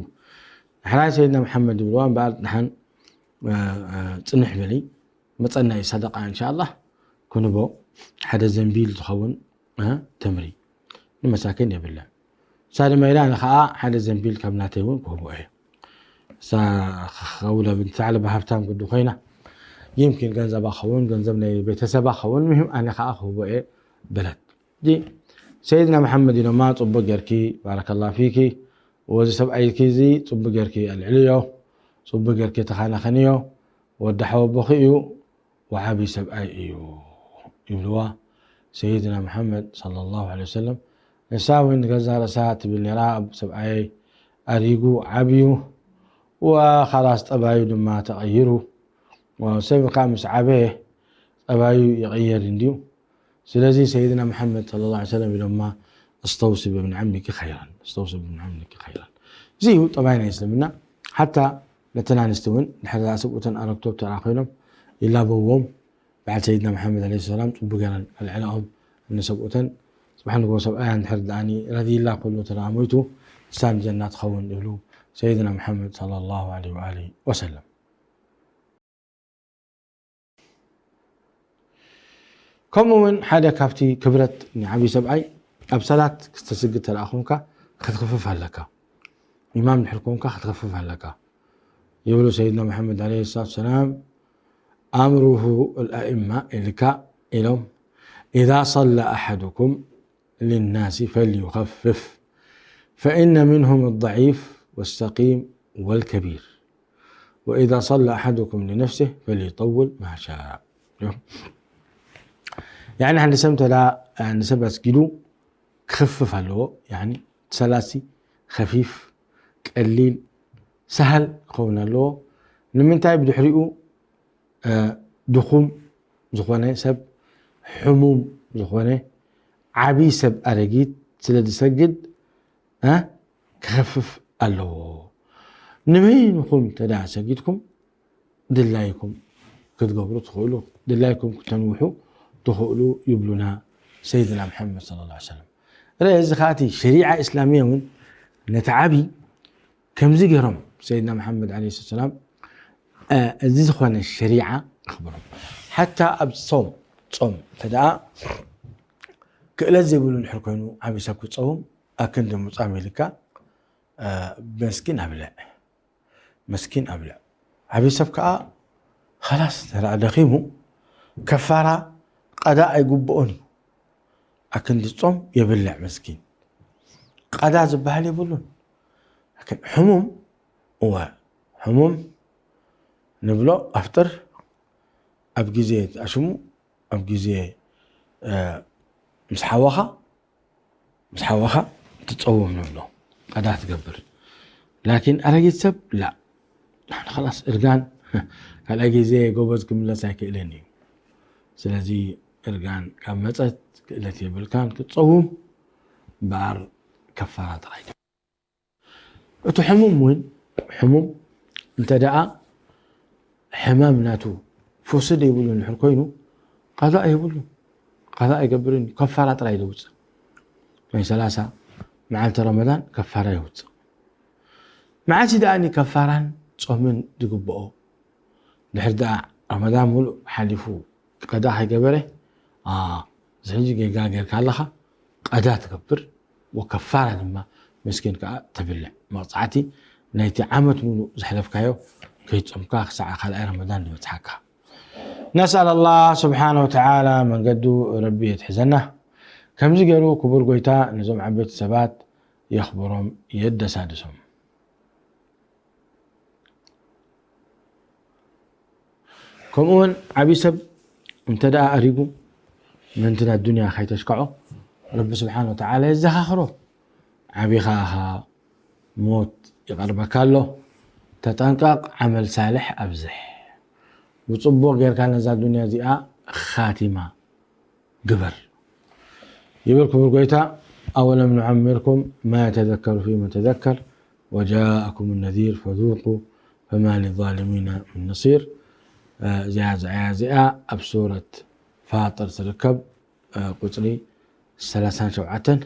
ንሕራይ ሰይድና መሓመድ ይብልዋ እምበኣር ድሓን እ፣ እ፣ ፅንሕ በሊ፣ መፀና እዩ ሰደቃ እንሻላ ክንቦ ሓደ ዘንቢል ዝኸውን እ፣ ተምሪ ንመሳኪን የብለን። እሳ ድማ ኢላ ኣነ ከዓ ሓደ ዘንቢል ካብ ናተይ እውን ክህቦ እየ። እሳ ከውለ ብንተዓለ ብሃብታም ግዲ ኮይና ይምኪን ገንዘባ ኸውን ገንዘብ ናይ ቤተሰባ ኸውን ምሂም ኣነ ከዓ ክህቦ እየ በለት። እጂ ሰይድና መሓመድ ኢሎማ ፅቡቅ ጌርኪ ባረከላ ፊኪ ወዚ ሰብኣይኪ እዚ ፅቡቅ ጌርኪ ኣልዕልዮ፣ ፅቡቅ ጌርኪ ተኻናኸንዮ፣ ወዲ ሓወቦኺ እዩ፣ ወዓብዪ ሰብኣይ እዩ ይብልዋ ሰይድና መሓመድ ሰለላሁ ዐለይሂ ወሰለም። ንሳ እውን ገዛ ርእሳ ትብል ነይራ፣ ኣብ ሰብኣየይ ኣሪጉ ዓብዩ ወኻላስ ጠባዩ ድማ ተቐይሩ። ዋው፣ ሰብ ካብ ምስ ዓበየ ጠባዩ ይቕየር እንድዩ። ስለዚ ሰይድና መሓመድ ሰለላሁ ዐለይሂ ወሰለም ኢሎማ፣ "እስተውሲ ብብን ዓሚኪ ኸይራን፣ እስተውሲ ብብን ዓሚኪ ኸይራን." እዚ እዩ ጠባይ ናይ እስልምና። ሓታ ነተን ኣንስቲ እውን ድሕሪ ሰብኡተን ኣረግቶት ተረኣ ኮይኖም ይላበዎም። በዓል ሰይድና መሓመድ ዓለይሂ ሰላም ጽቡቕ ገይረን ኣልዕላኦም። ንሰብኡተን ጽባሕ ንግሆ ሰብኣያ እንድሕር ደኣኒ ረድይላ ኩሉ ተደኣ ሞይቱ ንሳ ንጀና ትኸውን ይብሉ ሰይድና መሓመድ ሰለላሁ ዐለይሂ ወኣሊሂ ወሰለም። ከምኡ እውን ሓደ ካብቲ ክብረት ንዓብዪ ሰብኣይ ኣብ ሰላት ክተስግድ ተደኣ ኮንካ ክትኽፍፍ ኣለካ። ኢማም ድሕር ኮንካ ክትኽፍፍ ኣለካ። ይብሉ ሰይድና መሓመድ ዓለይሂ ሰላቱ ሰላም ኣምሩሁ ኣልኣኢማ ኢልካ ኢሎም إذا صلى أحدكم للناس فليخفف فإن منهم الضعيف والسقيم والكبير وإذا صلى أحدكم لنفسه فليطول ما شاء. ያኒ ሓደ ሰብ እንተ ንሰብ ኣስጊዱ ክኽፍፍ ኣለዎ። ያኒ ሰላሲ ከፊፍ ቀሊል ሰሃል ክኸውን ኣለዎ። ንምንታይ ብድሕሪኡ ድኹም ዝኾነ ሰብ ሕሙም ዝኾነ ዓብዪ ሰብ ኣረጊት ስለ ዝሰግድ ክኸፍፍ ኣለዎ። ንበይንኹም ተዳ ሰጊድኩም ድላይኩም ክትገብሩ ትኽእሉ ድላይኩም ክተንውሑ ትኽእሉ ይብሉና ሰይድና ምሓመድ صلى الله عليه وسلم። ረ እዚ ከኣቲ ሸሪዓ እስላሚያ እውን ነቲ ዓብዪ ከምዚ ገይሮም ሰይድና መሓመድ ዓለይሂ ሰላም እዚ ዝኾነ ሸሪዓ ኣኽብሮም። ሓታ ኣብ ጾም ጾም ተደኣ ክእለት ዘይብሉ እንድሕር ኮይኑ ዓብዪ ሰብ ክጸውም ኣክንዲ ምጻም ኢልካ መስኪን ኣብልዕ መስኪን ኣብልዕ። ዓብዪ ሰብ ከኣ ኸላስ ተደኣ ደኺሙ ከፋራ ቀዳ ኣይግብኦን እዩ። ኣክንዲ ጾም የብልዕ መስኪን ቀዳ ዝበሃል የብሉን። ሕሙም እወ ሕሙም ንብሎ ኣፍጥር ኣብ ግዜ ትኣሽሙ ኣብ ግዜ ምስ ሓወኻ ምስ ሓወኻ ትጸውም ንብሎ ቀዳ ትገብር። ላኪን ኣረጊት ሰብ ላ ንሕና ኸላስ እርጋን ካልኣይ ግዜ ጎበዝ ክምለስ ኣይክእልን እዩ። ስለዚ እርጋን ካብ መጸት ክእለት የብልካን ክትጸውም እምበኣር ከፋራ ጥራይ። እቲ ሕሙም እውን ሕሙም እንተ ደኣ ሕማም ናቱ ፈውሲ ዘይብሉ እንድሕር ኮይኑ ቀዛእ የብሉ ቀዛእ ኣይገብርን እዩ። ከፋራ ጥራይ ዘውፅእ ናይ ሰላሳ መዓልቲ ረመዳን ከፋራ የውፅእ። መዓስ ደኣ ከፋራን ጾምን ዝግብኦ? ድሕር ደኣ ረመዳን ሙሉእ ሓሊፉ ቀዳ ከይገበረ እዚ ሕጂ ጌጋ ጌርካ ኣለኻ ቀዳ ትገብር ወከፋራ ድማ መስኪን ከዓ ተብልዕ መቕፃዕቲ ናይቲ ዓመት ሙሉእ ዘሕለፍካዮ ከይጾምካ ክሳዕ ካልኣይ ረመዳን ዝበፅሓካ። ነስኣል ኣላህ ስብሓነ ወተዓላ መንገዱ ረቢ የትሕዘና። ከምዚ ገይሩ ክቡር ጎይታ ነዞም ዓበይቲ ሰባት የኽብሮም የደሳድሶም። ከምኡ እውን ዓብዪ ሰብ እንተ ደኣ ኣሪጉ ምእንቲ ኣዱንያ ከይተሽክዖ ረቢ ስብሓን ወተዓላ የዘኻኽሮ። ዓቢኻ ኢኻ ሞት ይቐርበካ ኣሎ። ተጠንቀቕ ዓመል ሳልሕ ኣብዝሕ። ብፅቡቕ ጌርካ ነዛ ኣዱንያ እዚኣ ኻቲማ ግበር ይብል ክቡር ጎይታ። أولم نعمركم ما يتذكر فيه من تذكر وجاءكم النذير فذوقوا فما للظالمين من نصير. እዚኣ እዚኣ እዚኣ ኣብ ሱረት ፋጥር ትርከብ ቁፅሪ ሰላሳን ሸውዓተን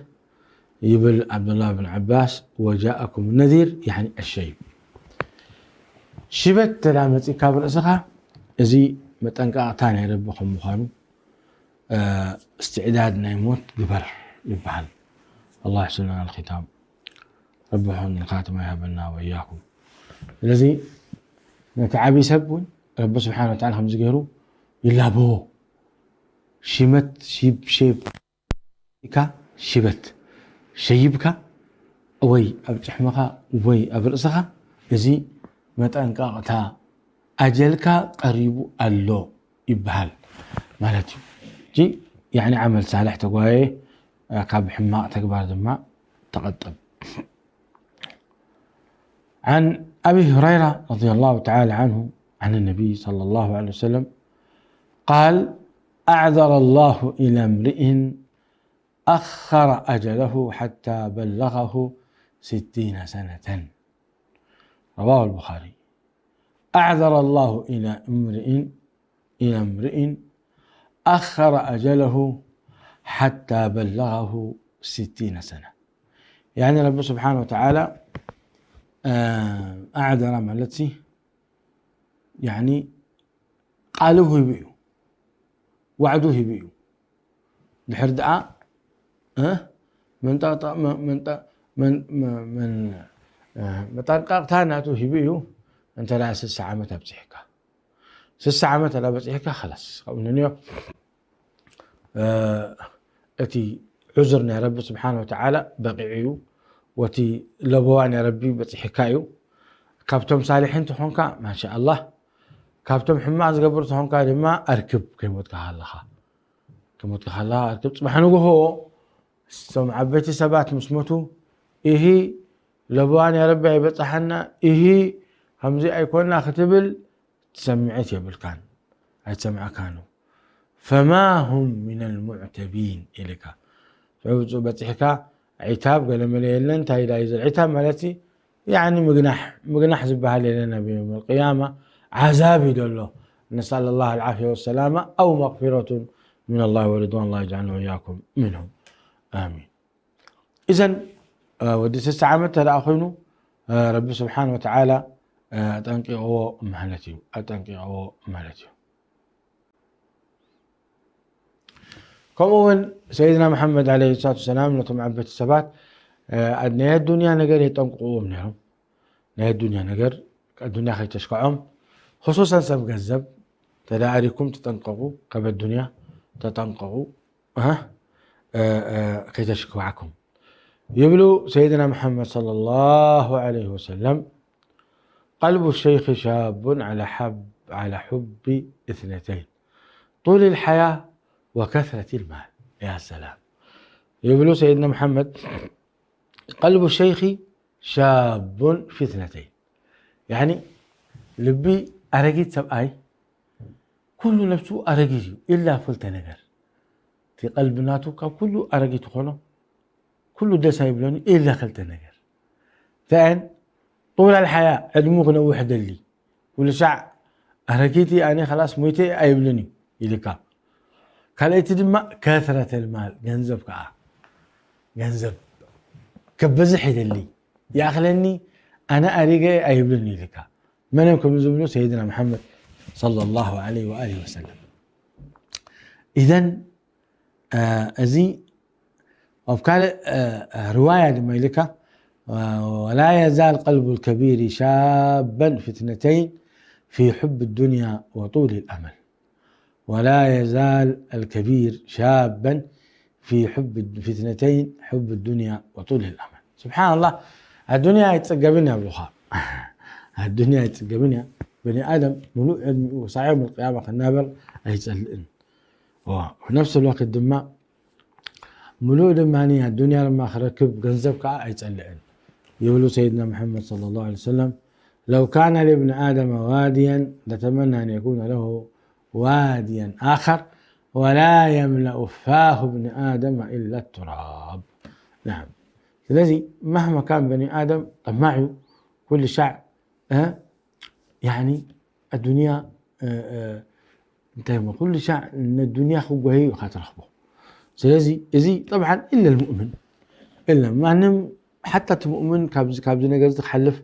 ይብል ዓብዱላህ ብን ዓባስ وجاءكم النذير يعني الشيب። ሽበት ተዳ መፂካ ብርእስኻ እዚ መጠንቀቕታ ናይ ረቢ ከም ምዃኑ እስትዕዳድ ናይ ሞት ግበር ይበሃል። ኣላህ ኣሕስን ለና ልኺታም። ረቢ ኹን ልኻትማ ይሃበና ወእያኩም። ስለዚ ነቲ ዓብዪ ሰብ እውን ረቢ ስብሓን ወተዓላ ከምዚ ገይሩ ይላበዎ። ሽመት ሽብ ሸብ ኢካ ሽበት ሸይብካ ወይ ኣብ ጭሕምኻ ወይ ኣብ ርእስኻ እዚ መጠንቀቕታ ኣጀልካ ቀሪቡ ኣሎ ይበሃል ማለት እዩ። እጂ ያኒ ዓመል ሳልሕ ተጓየ ካብ ሕማቕ ተግባር ድማ ተቐጠብ። عن أبي هريرة رضي الله تعالى عنه عن النبي صلى الله عليه وسلم قال أعذر الله إلى امرئ أخر أجله حتى بلغه ستين سنة. رواه البخاري. أعذر الله إلى امرئ إلى امرئ أخر أجله حتى بلغه ستين سنة. يعني رب سبحانه وتعالى، آه، أعذر ማለት ሲ፣ يعني ቃሉ ሂቡ እዩ፣ ዋዕዱ ሂቡ እዩ። ድሕር ደኣ፣ እ፣ መንጠ-፣ መ-፣ መንጠ-፣ መን-፣ መ-፣ መን-፣ እ፣ መጠንቀቕታ ናቱ ሂቡ እዩ። እንተ ደኣ ስሳ ዓመት ኣብጺሕካ፣ ስሳ ዓመት ኣላ በጺሕካ፣ ኸላስ፣ ካብኡ ንንዮ፣ እ፣ እቲ ዑዝር ናይ ረቢ ስብሓን ወተዓላ በቂዑ እዩ። ወቲ ለበዋ ናይ ረቢ በጺሕካ እዩ። ካብቶም ሳሊሒን ተኾንካ፣ ማሻ ኣላህ። ካብቶም ሕማቕ ዝገብሩ ተኾንካ ድማ፣ ኣርክብ ከይሞትካ ከለኻ። ከይሞትካ ከለኻ ኣርክብ። ጽባሕ ንግሆ፣ እቶም ዓበይቲ ሰባት ምስ ሞቱ፣ ኢሂ፣ ለበዋ ናይ ረቢ ኣይበጽሓና፣ ኢሂ፣ ከምዚ ኣይኮና ክትብል ትሰምዐት የብልካን፣ ኣይትሰምዐካን እዩ። ፈማ ሁም ሚነል ሙዕተቢን ኢልካ። ሽዑ ብጽ-፣ በጺሕካ ዒታብ ገለመለ የለን። እንታይ ዳ እዩ ዘሎ? ዒታብ ማለት ሲ፣ ያኒ ምግናሕ፣ ምግናሕ ዝበሃል የለን። ኣብ የውመል ቅያማ ዓዛብ እዩ ዘሎ። ነስኣል ላህ ኣልዓፍያ ወሰላማ፣ ኣው መግፊረቱን ሚነላህ ወሪድዋን። ላህ የጅዓልና ወኢያኩም ሚንሁም። ኣሚን። ኢዘን፣ እ፣ ወዲ ስሳ ዓመት እንተ ደኣ ኮይኑ፣ እ፣ ረቢ ስብሓን ወተዓላ፣ እ፣ ኣጠንቂቕዎ ማለት እዩ። ኣጠንቂቕዎ ማለት እዩ። ከምኡ እውን ሰይድና መሓመድ ዓለይሂ ሰላቱ ወሰላም ነቶም ዓበይቲ ሰባት፣ እ፣ ናይ ኣዱንያ ነገር የጠንቅቕዎም ነይሮም። ናይ ኣዱንያ ነገር፣ ኣዱንያ ከይተሽክዖም፣ ኹሱሰን ሰብ ገንዘብ፣ ተዳኣሪኩም ተጠንቀቑ፣ ካብ ኣዱንያ ተጠንቀቑ፣ እ፣ እ፣ እ፣ ከይተሽክዓኩም ይብሉ ሰይድና መሓመድ ሰለላሁ ዓለይሂ ወሰለም። ቀልቡ ሸይኽ ሻቡን ዓላ ሓብ-፣ ዓላ ሑቢ እትነተይን፣ ጡል ልሓያ ወከስረት ልማል። ያ ሰላም ይብሉ ሰይድና መሓመድ። ቀልቡ ሸይኺ ሻቡን ፊትነተይን። ያኒ ልቢ ኣረጊት ሰብኣይ ኩሉ ነብሱ ኣረጊት እዩ፣ ኢላ ክልተ ነገር። እቲ ቀልቢ ናቱ ካብ ኩሉ ኣረጊት ይኾኖ፣ ኩሉ ደስ ኣይብሎን፣ ኢላ ክልተ ነገር። እንታይ እየን? ጡል ኣልሓያ፣ ዕድሙ ክነውሕ ደሊ። ኩሉ ሻዕ ኣረጊት እየ ኣነ፣ ኸላስ ሞይተ እየ ኣይብልን እዩ ኢልካ። ካልኣይቲ ድማ ከስረት ልማል፣ ገንዘብ ከዓ፣ ገንዘብ ከበዝሕ ይደሊ። ይኣኽለኒ፣ ኣነ ኣሪገ እየ ኣይብልን እዩ ኢልካ። መን እዮም ከምዚ ዝብሉ? ሰይድና መሓመድ ሰለላሁ ዓለይሂ ወኣሊሂ ወሰለም። ኢዘን፣ እ፣ እዚ ኣብ ካልእ፣ እ፣ እ፣ ርዋያ ድማ ኢልካ፣ እ፣ ወላ የዛል ቀልቡ ልከቢሪ ሻበን ፊትነተይን ፊ ሑብ ዱንያ ወጡል ልኣመል። ወላ የዛል ኣልከቢር ሻበን ፊ ሑብ፣ ፊትነተይን ሑብ ዱንያ ወጡል ልኣመል። ስብሓንላህ፣ ኣዱንያ ኣይትጽገብን እያ ብሉኻ። ኣዱንያ ኣይትጽገብን እያ። በኒ ኣደም ሙሉእ ዕድሚኡ ሳዕ የውም ልቅያማ ክናበር ኣይጸልእን። ዋ፣ ብነፍሲ ልወቅት ድማ ሙሉእ ድማ ኣዱንያ ድማ ክረክብ ገንዘብ ከዓ ኣይጸልእን። ይብሉ ሰይድና መሓመድ ሰለላሁ ዐለይሂ ወሰለም፣ ለው ካነ ልብኒ ኣደመ ዋድያን ለተመና ኣን የኩነ ለሁ ዋድያን ኣኸር ወላ የምለኡ ፋሁ ብኒ ኣደመ ኢላ ቱራብ። ናም። ስለዚ ማህማ ካን በኒ ኣደም ጠማዕ እዩ። ኩሉ ሻዕ፣ እ፣ ያኒ ኣዱንያ፣ እ፣ እ፣ እንታይ እሞ ኩሉ ሻዕ ነዱንያ ክጓየ እዩ ኢኻ ትረኽቦ። ስለዚ እዚ ጠብዓን ኢለ ልሙእምን፣ ኢለ ማንም ሓታ እቲ ሙእምን ካብዚ፣ ካብዚ ነገር እዚ ክሓልፍ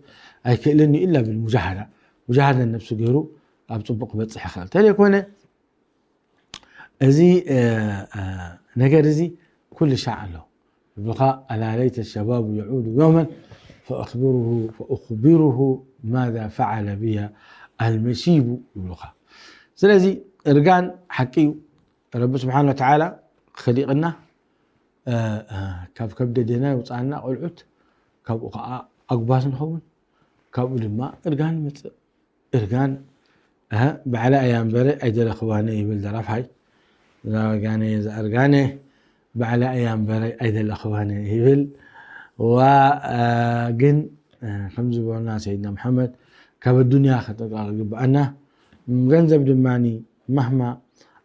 ኣይክእልን እዩ፣ ኢላ ብልሙጃሃዳ፣ ሙጃሃዳ ነብሱ ገይሩ ኣብ ጽቡቕ ክበጽሕ ይኽእል። እንተዘይኮነ እዚ፣ እ፣ እ፣ ነገር እዚ ኩሉ ሻዕ ኣሎ። ይብሉኻ፣ ኣላ ለይተ ሸባቡ የዑዱ የውመን ፈኣኽብሩሁ፣ ፈኡኽቢሩሁ ማዛ ፈዓለ ብያ ኣልመሺቡ ይብሉኻ። ስለዚ እርጋን ሓቂ እዩ። ረቢ ስብሓን ወተዓላ ኸሊቕና፣ እ፣ እ፣ ካብ ከብዲ ኣዴና የውፅኣና ቆልዑት፣ ካብኡ ኸዓ ኣጉባዝ ንኸውን፣ ካብኡ ድማ እርጋን ይመፅእ። እርጋን፣ እህ፣ ባዕላ እያ እምበረ ኣይደለኽዋነ ይብል ደራፋይ። እዛ እርጋነ፣ እዛ እርጋነ ባዕላ እያ እምበረ ኣይደለኽዋነ ይብል። ዋ፣ እ፣ ግን፣ እ፣ ከም ዝበሉና ሰይድና መሓመድ፣ ካብ ኣዱንያ ከጠንቀቕ ይግብኣና። ገንዘብ ድማኒ ማህማ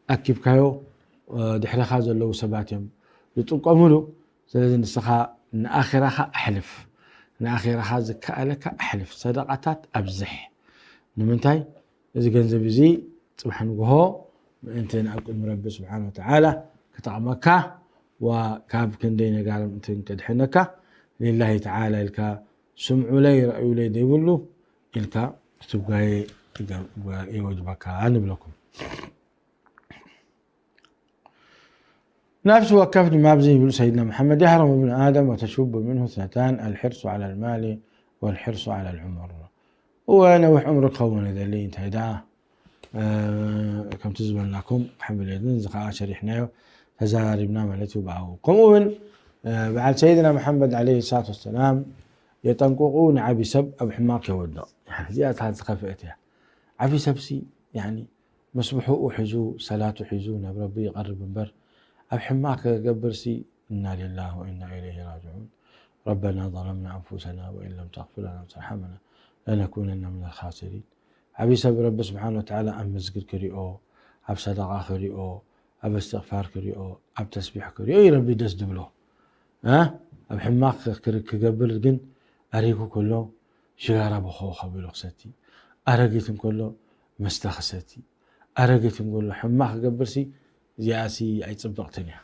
ኣኪብካዮ፣ እ፣ ድሕረኻ ዘለዉ ሰባት እዮም ዝጥቀሙሉ። ስለዚ ንስኻ ንኣኺራኻ ኣሕልፍ። ንኣኼራኻ ዝከኣለካ ኣሕልፍ፣ ሰደቓታት ኣብዝሕ። ንምንታይ? እዚ ገንዘብ እዚ ጽባሕ ንግሆ ምእንቲ ናብ ቅድሚ ረቢ ስብሓን ወተዓላ ክጠቕመካ፣ ዋ ካብ ክንደይ ነጋር ምእንቲ ከድሕነካ፣ ሊላሂ ተዓላ ኢልካ ስምዑለይ ረእዩለይ ዘይብሉ ኢልካ ክትጓየ ይገ- ይወጅበካ ንብለኩም። ነፍሲ ወከፍ ድማ ኣብዚ ይብል ሰይድና መሓመድ፣ يهرم ابن آدم وتشب منه اثنتان، الحرص على المال والحرص على العمر። እወ ነዊሕ ዕምሪ ክኸውን ይደሊ እንታይ ደኣ ከምቲ ዝበልናኩም ክሕብል እየ፣ እዚ ከዓ ሸሪሕናዮ ተዘራሪብና ማለት እዩ ብኣው። ከምኡ እውን በዓል ሰይድና መሓመድ ዓለይሂ ሰላቱ ወሰላም የጠንቅቑ ንዓቢ ሰብ ኣብ ሕማቕ የወድቕ። እዚኣ እታ ዝኸፍአት እያ። ዓቢ ሰብሲ ያኒ መስብሕኡ ሒዙ ሰላቱ ሒዙ ናብ ረቢ ይቐርብ እምበር ኣብ ሕማቕ ክገብርሲ እና ሊላህ ወኢና ኢለይሂ ራጅዑን። ረበና ظلمنا أنفسنا وإن لم تغفر لنا وترحمنا لنكونن من الخاسرين። ዓብዪ ሰብ ረቢ ስብሓን ወተዓላ ኣብ መስጊድ ክሪኦ፣ ኣብ ሰደቃ ክሪኦ፣ ኣብ እስትቕፋር ክሪኦ፣ ኣብ ተስቢሕ ክሪኦ እዩ ረቢ ደስ ድብሎ። እ? ኣብ ሕማቕ ክር- ክገብር ግን ኣሪጉ ከሎ ሽጋራ በኾ ከቢሉ ክሰቲ፣ ኣረጊት እንከሎ መስተ ክሰቲ፣ ኣረጊት እንከሎ ሕማቕ ክገብርሲ እዚኣሲ ኣይፅብቕትን እያ።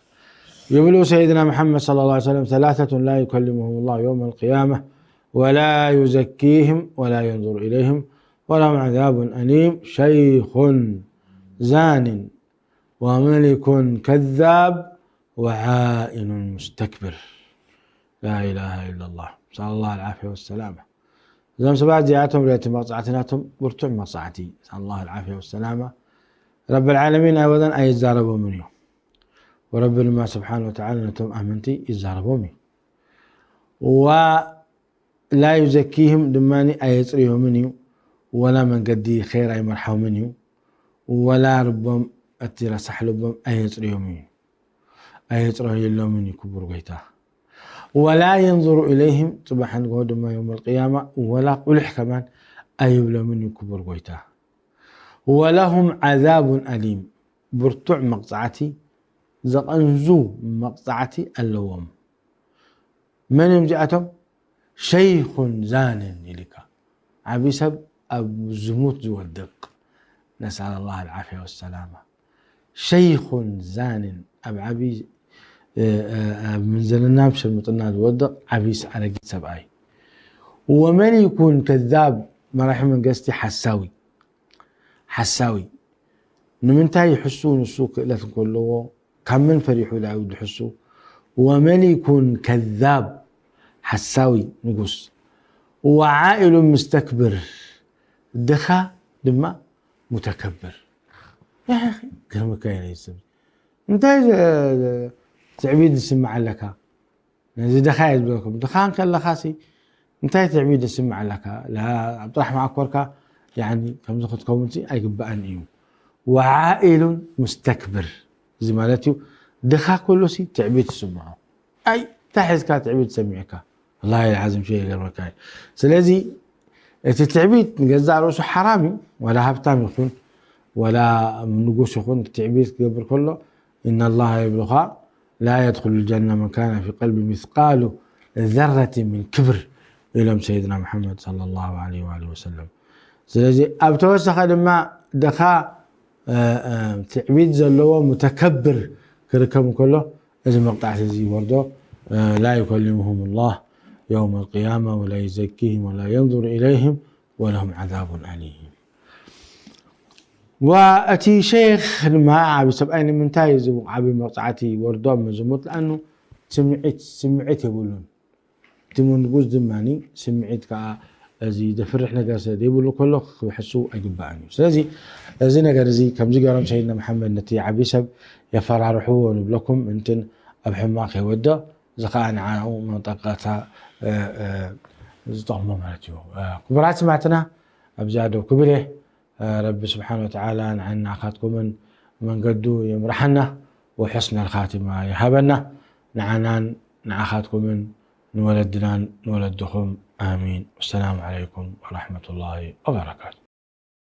ይብሉ ሰይድና መሓመድ صلى الله عليه وسلم ثلاثة لا يكلمهم الله يوم القيامة ولا يزكيهم ولا ينظر إليهم ولهم عذاب أليم شيخ زان وملك كذاب وعائل مستكبر. لا إله إلا الله. نسأل الله العافية والسلامة. እዞም ሰባት እዚኣቶም ርእቲ መቕጻዕቲ ናቶም ብርቱዕ መቕጻዕቲ نسأل الله العافية والسلامة. ረቢ العالمين ኣይወዘን ኣይዛረቦምን እዩ። ወረቢ ድማ ስብሓን ወተዓላ ነቶም ኣመንቲ ይዛረቦም እዩ። ولا يزكيهم ድማ ኣየጽርዮምን እዩ። ወላ መንገዲ ኸይር ኣይመርሖምን እዩ። ወላ ልቦም እቲ ረሳሕ ልቦም ኣየጽርዮምን እዩ። ኣየጽረየሎምን እዩ ክቡር ጎይታ። ولا ينظر إليهم ጽባሕ ንግሆ ድማ يوم القيامة ወላ ቁልሕ ከማን ኣይብሎምን እዩ ክቡር ጎይታ። ولهم عذاب أليم ብርቱዕ መቕጻዕቲ ዘቐንዙ መቕጻዕቲ ኣለዎም። መን እዮም እዚኣቶም? ሸይኹን ዛንን ኢልካ ዓብዪ ሰብ ኣብ ዝሙት ዝወድቕ نسأل الله العافية والسلامة. ሸይኹን ዛንን ኣብ ዓብዪ ኣብ ምንዝርና ኣብ ሽርምጥና ዝወድቕ ዓብዪ ኣረጊት ሰብኣይ። ወመሊኩን ከዛብ መራሒ መንግስቲ ሓሳዊ ሓሳዊ ንምንታይ ይሕሱ ንሱ ክእለት እንከለዎ ካብ መን ፈሪሑ ዳዊት ዝሕሱ ወመሊኩን ከዛብ ሓሳዊ ንጉስ ወዓኢሉን ምስተክብር ድኻ ድማ ሙተከብር። ግርምካ ይለይስብ እንታይ ትዕቢት ዝስምዕ ኣለካ? ነዚ ድኻ እየ ዝብለኩም። ድኻ እንከለኻሲ እንታይ ትዕቢት ዝስምዕ ኣለካ? ኣብ ጥራሕ መዓኮርካ ከምዚ ክትከውንሲ ኣይግባእን እዩ። ወዓኢሉን ሙስተክብር እዚ ማለት እዩ። ድኻ ከሎሲ ትዕቢት ይስምዖ። ኣይ እንታይ ሒዝካ ትዕቢት ሰሚዕካ? ወላሂ ልዓዝም ሸ ይገርመካ እዩ። ስለዚ እቲ ትዕቢት ንገዛእ ርእሱ ሓራም እዩ። ዋላ ሃብታም ይኹን ዋላ ንጉስ ይኹን ትዕቢት ክገብር ከሎ إن الله ይብሉኻ لا يدخل الجنة من كان في قلبه مثقال ذرة من كبر ኢሎም ሰይድና መሓመድ صلى الله عليه وآله وسلم። ስለዚ ኣብ ተወሰኸ ድማ ድኻ ትዕቢት ዘለዎ ሙተከብር ክርከብ እንከሎ እዚ መቕጣዕቲ እዚ ይወርዶ لا يكلمهم الله يوم القيامة ولا يزكيهم ولا ينظر إليهم ولهم عذاب أليم. ወእቲ ሸይኽ ድማ ዓቢ ሰብኣይ ንምንታይ እዚ ዓቢ መቕጻዕቲ ወርዶ ኣብ መዝሙት ለኣኑ ስምዒት ስምዒት የብሉን። እቲ መንጉስ ድማ ስምዒት ከዓ እዚ ዘፍርሕ ነገር ስለ ዘይብሉ ከሎ ክሕሱ ኣይግባእን እዩ። ስለዚ እዚ ነገር እዚ ከምዚ ገይሮም ሰይድና መሓመድ ነቲ ዓቢ ሰብ የፈራርሕዎ ንብለኩም እንትን ኣብ ሕማቕ ከይወድቕ እዚ ከዓ ንዓኡ መጠንቀቕታ ዝጠቕሞ ማለት እዩ። ክቡራት ስማዕትና ኣብዚኣ ደው ክብል እየ። ረቢ ስብሓን ወተዓላ ንዓን ንዓኻትኩምን መንገዱ የምርሓና ወሑስነ ልኻቲማ ይሃበና ንዓናን ንዓኻትኩምን ንወለድናን ንወለድኹም ኣሚን። ወሰላሙ ዓለይኩም ወራሕመቱላሂ ወበረካቱ።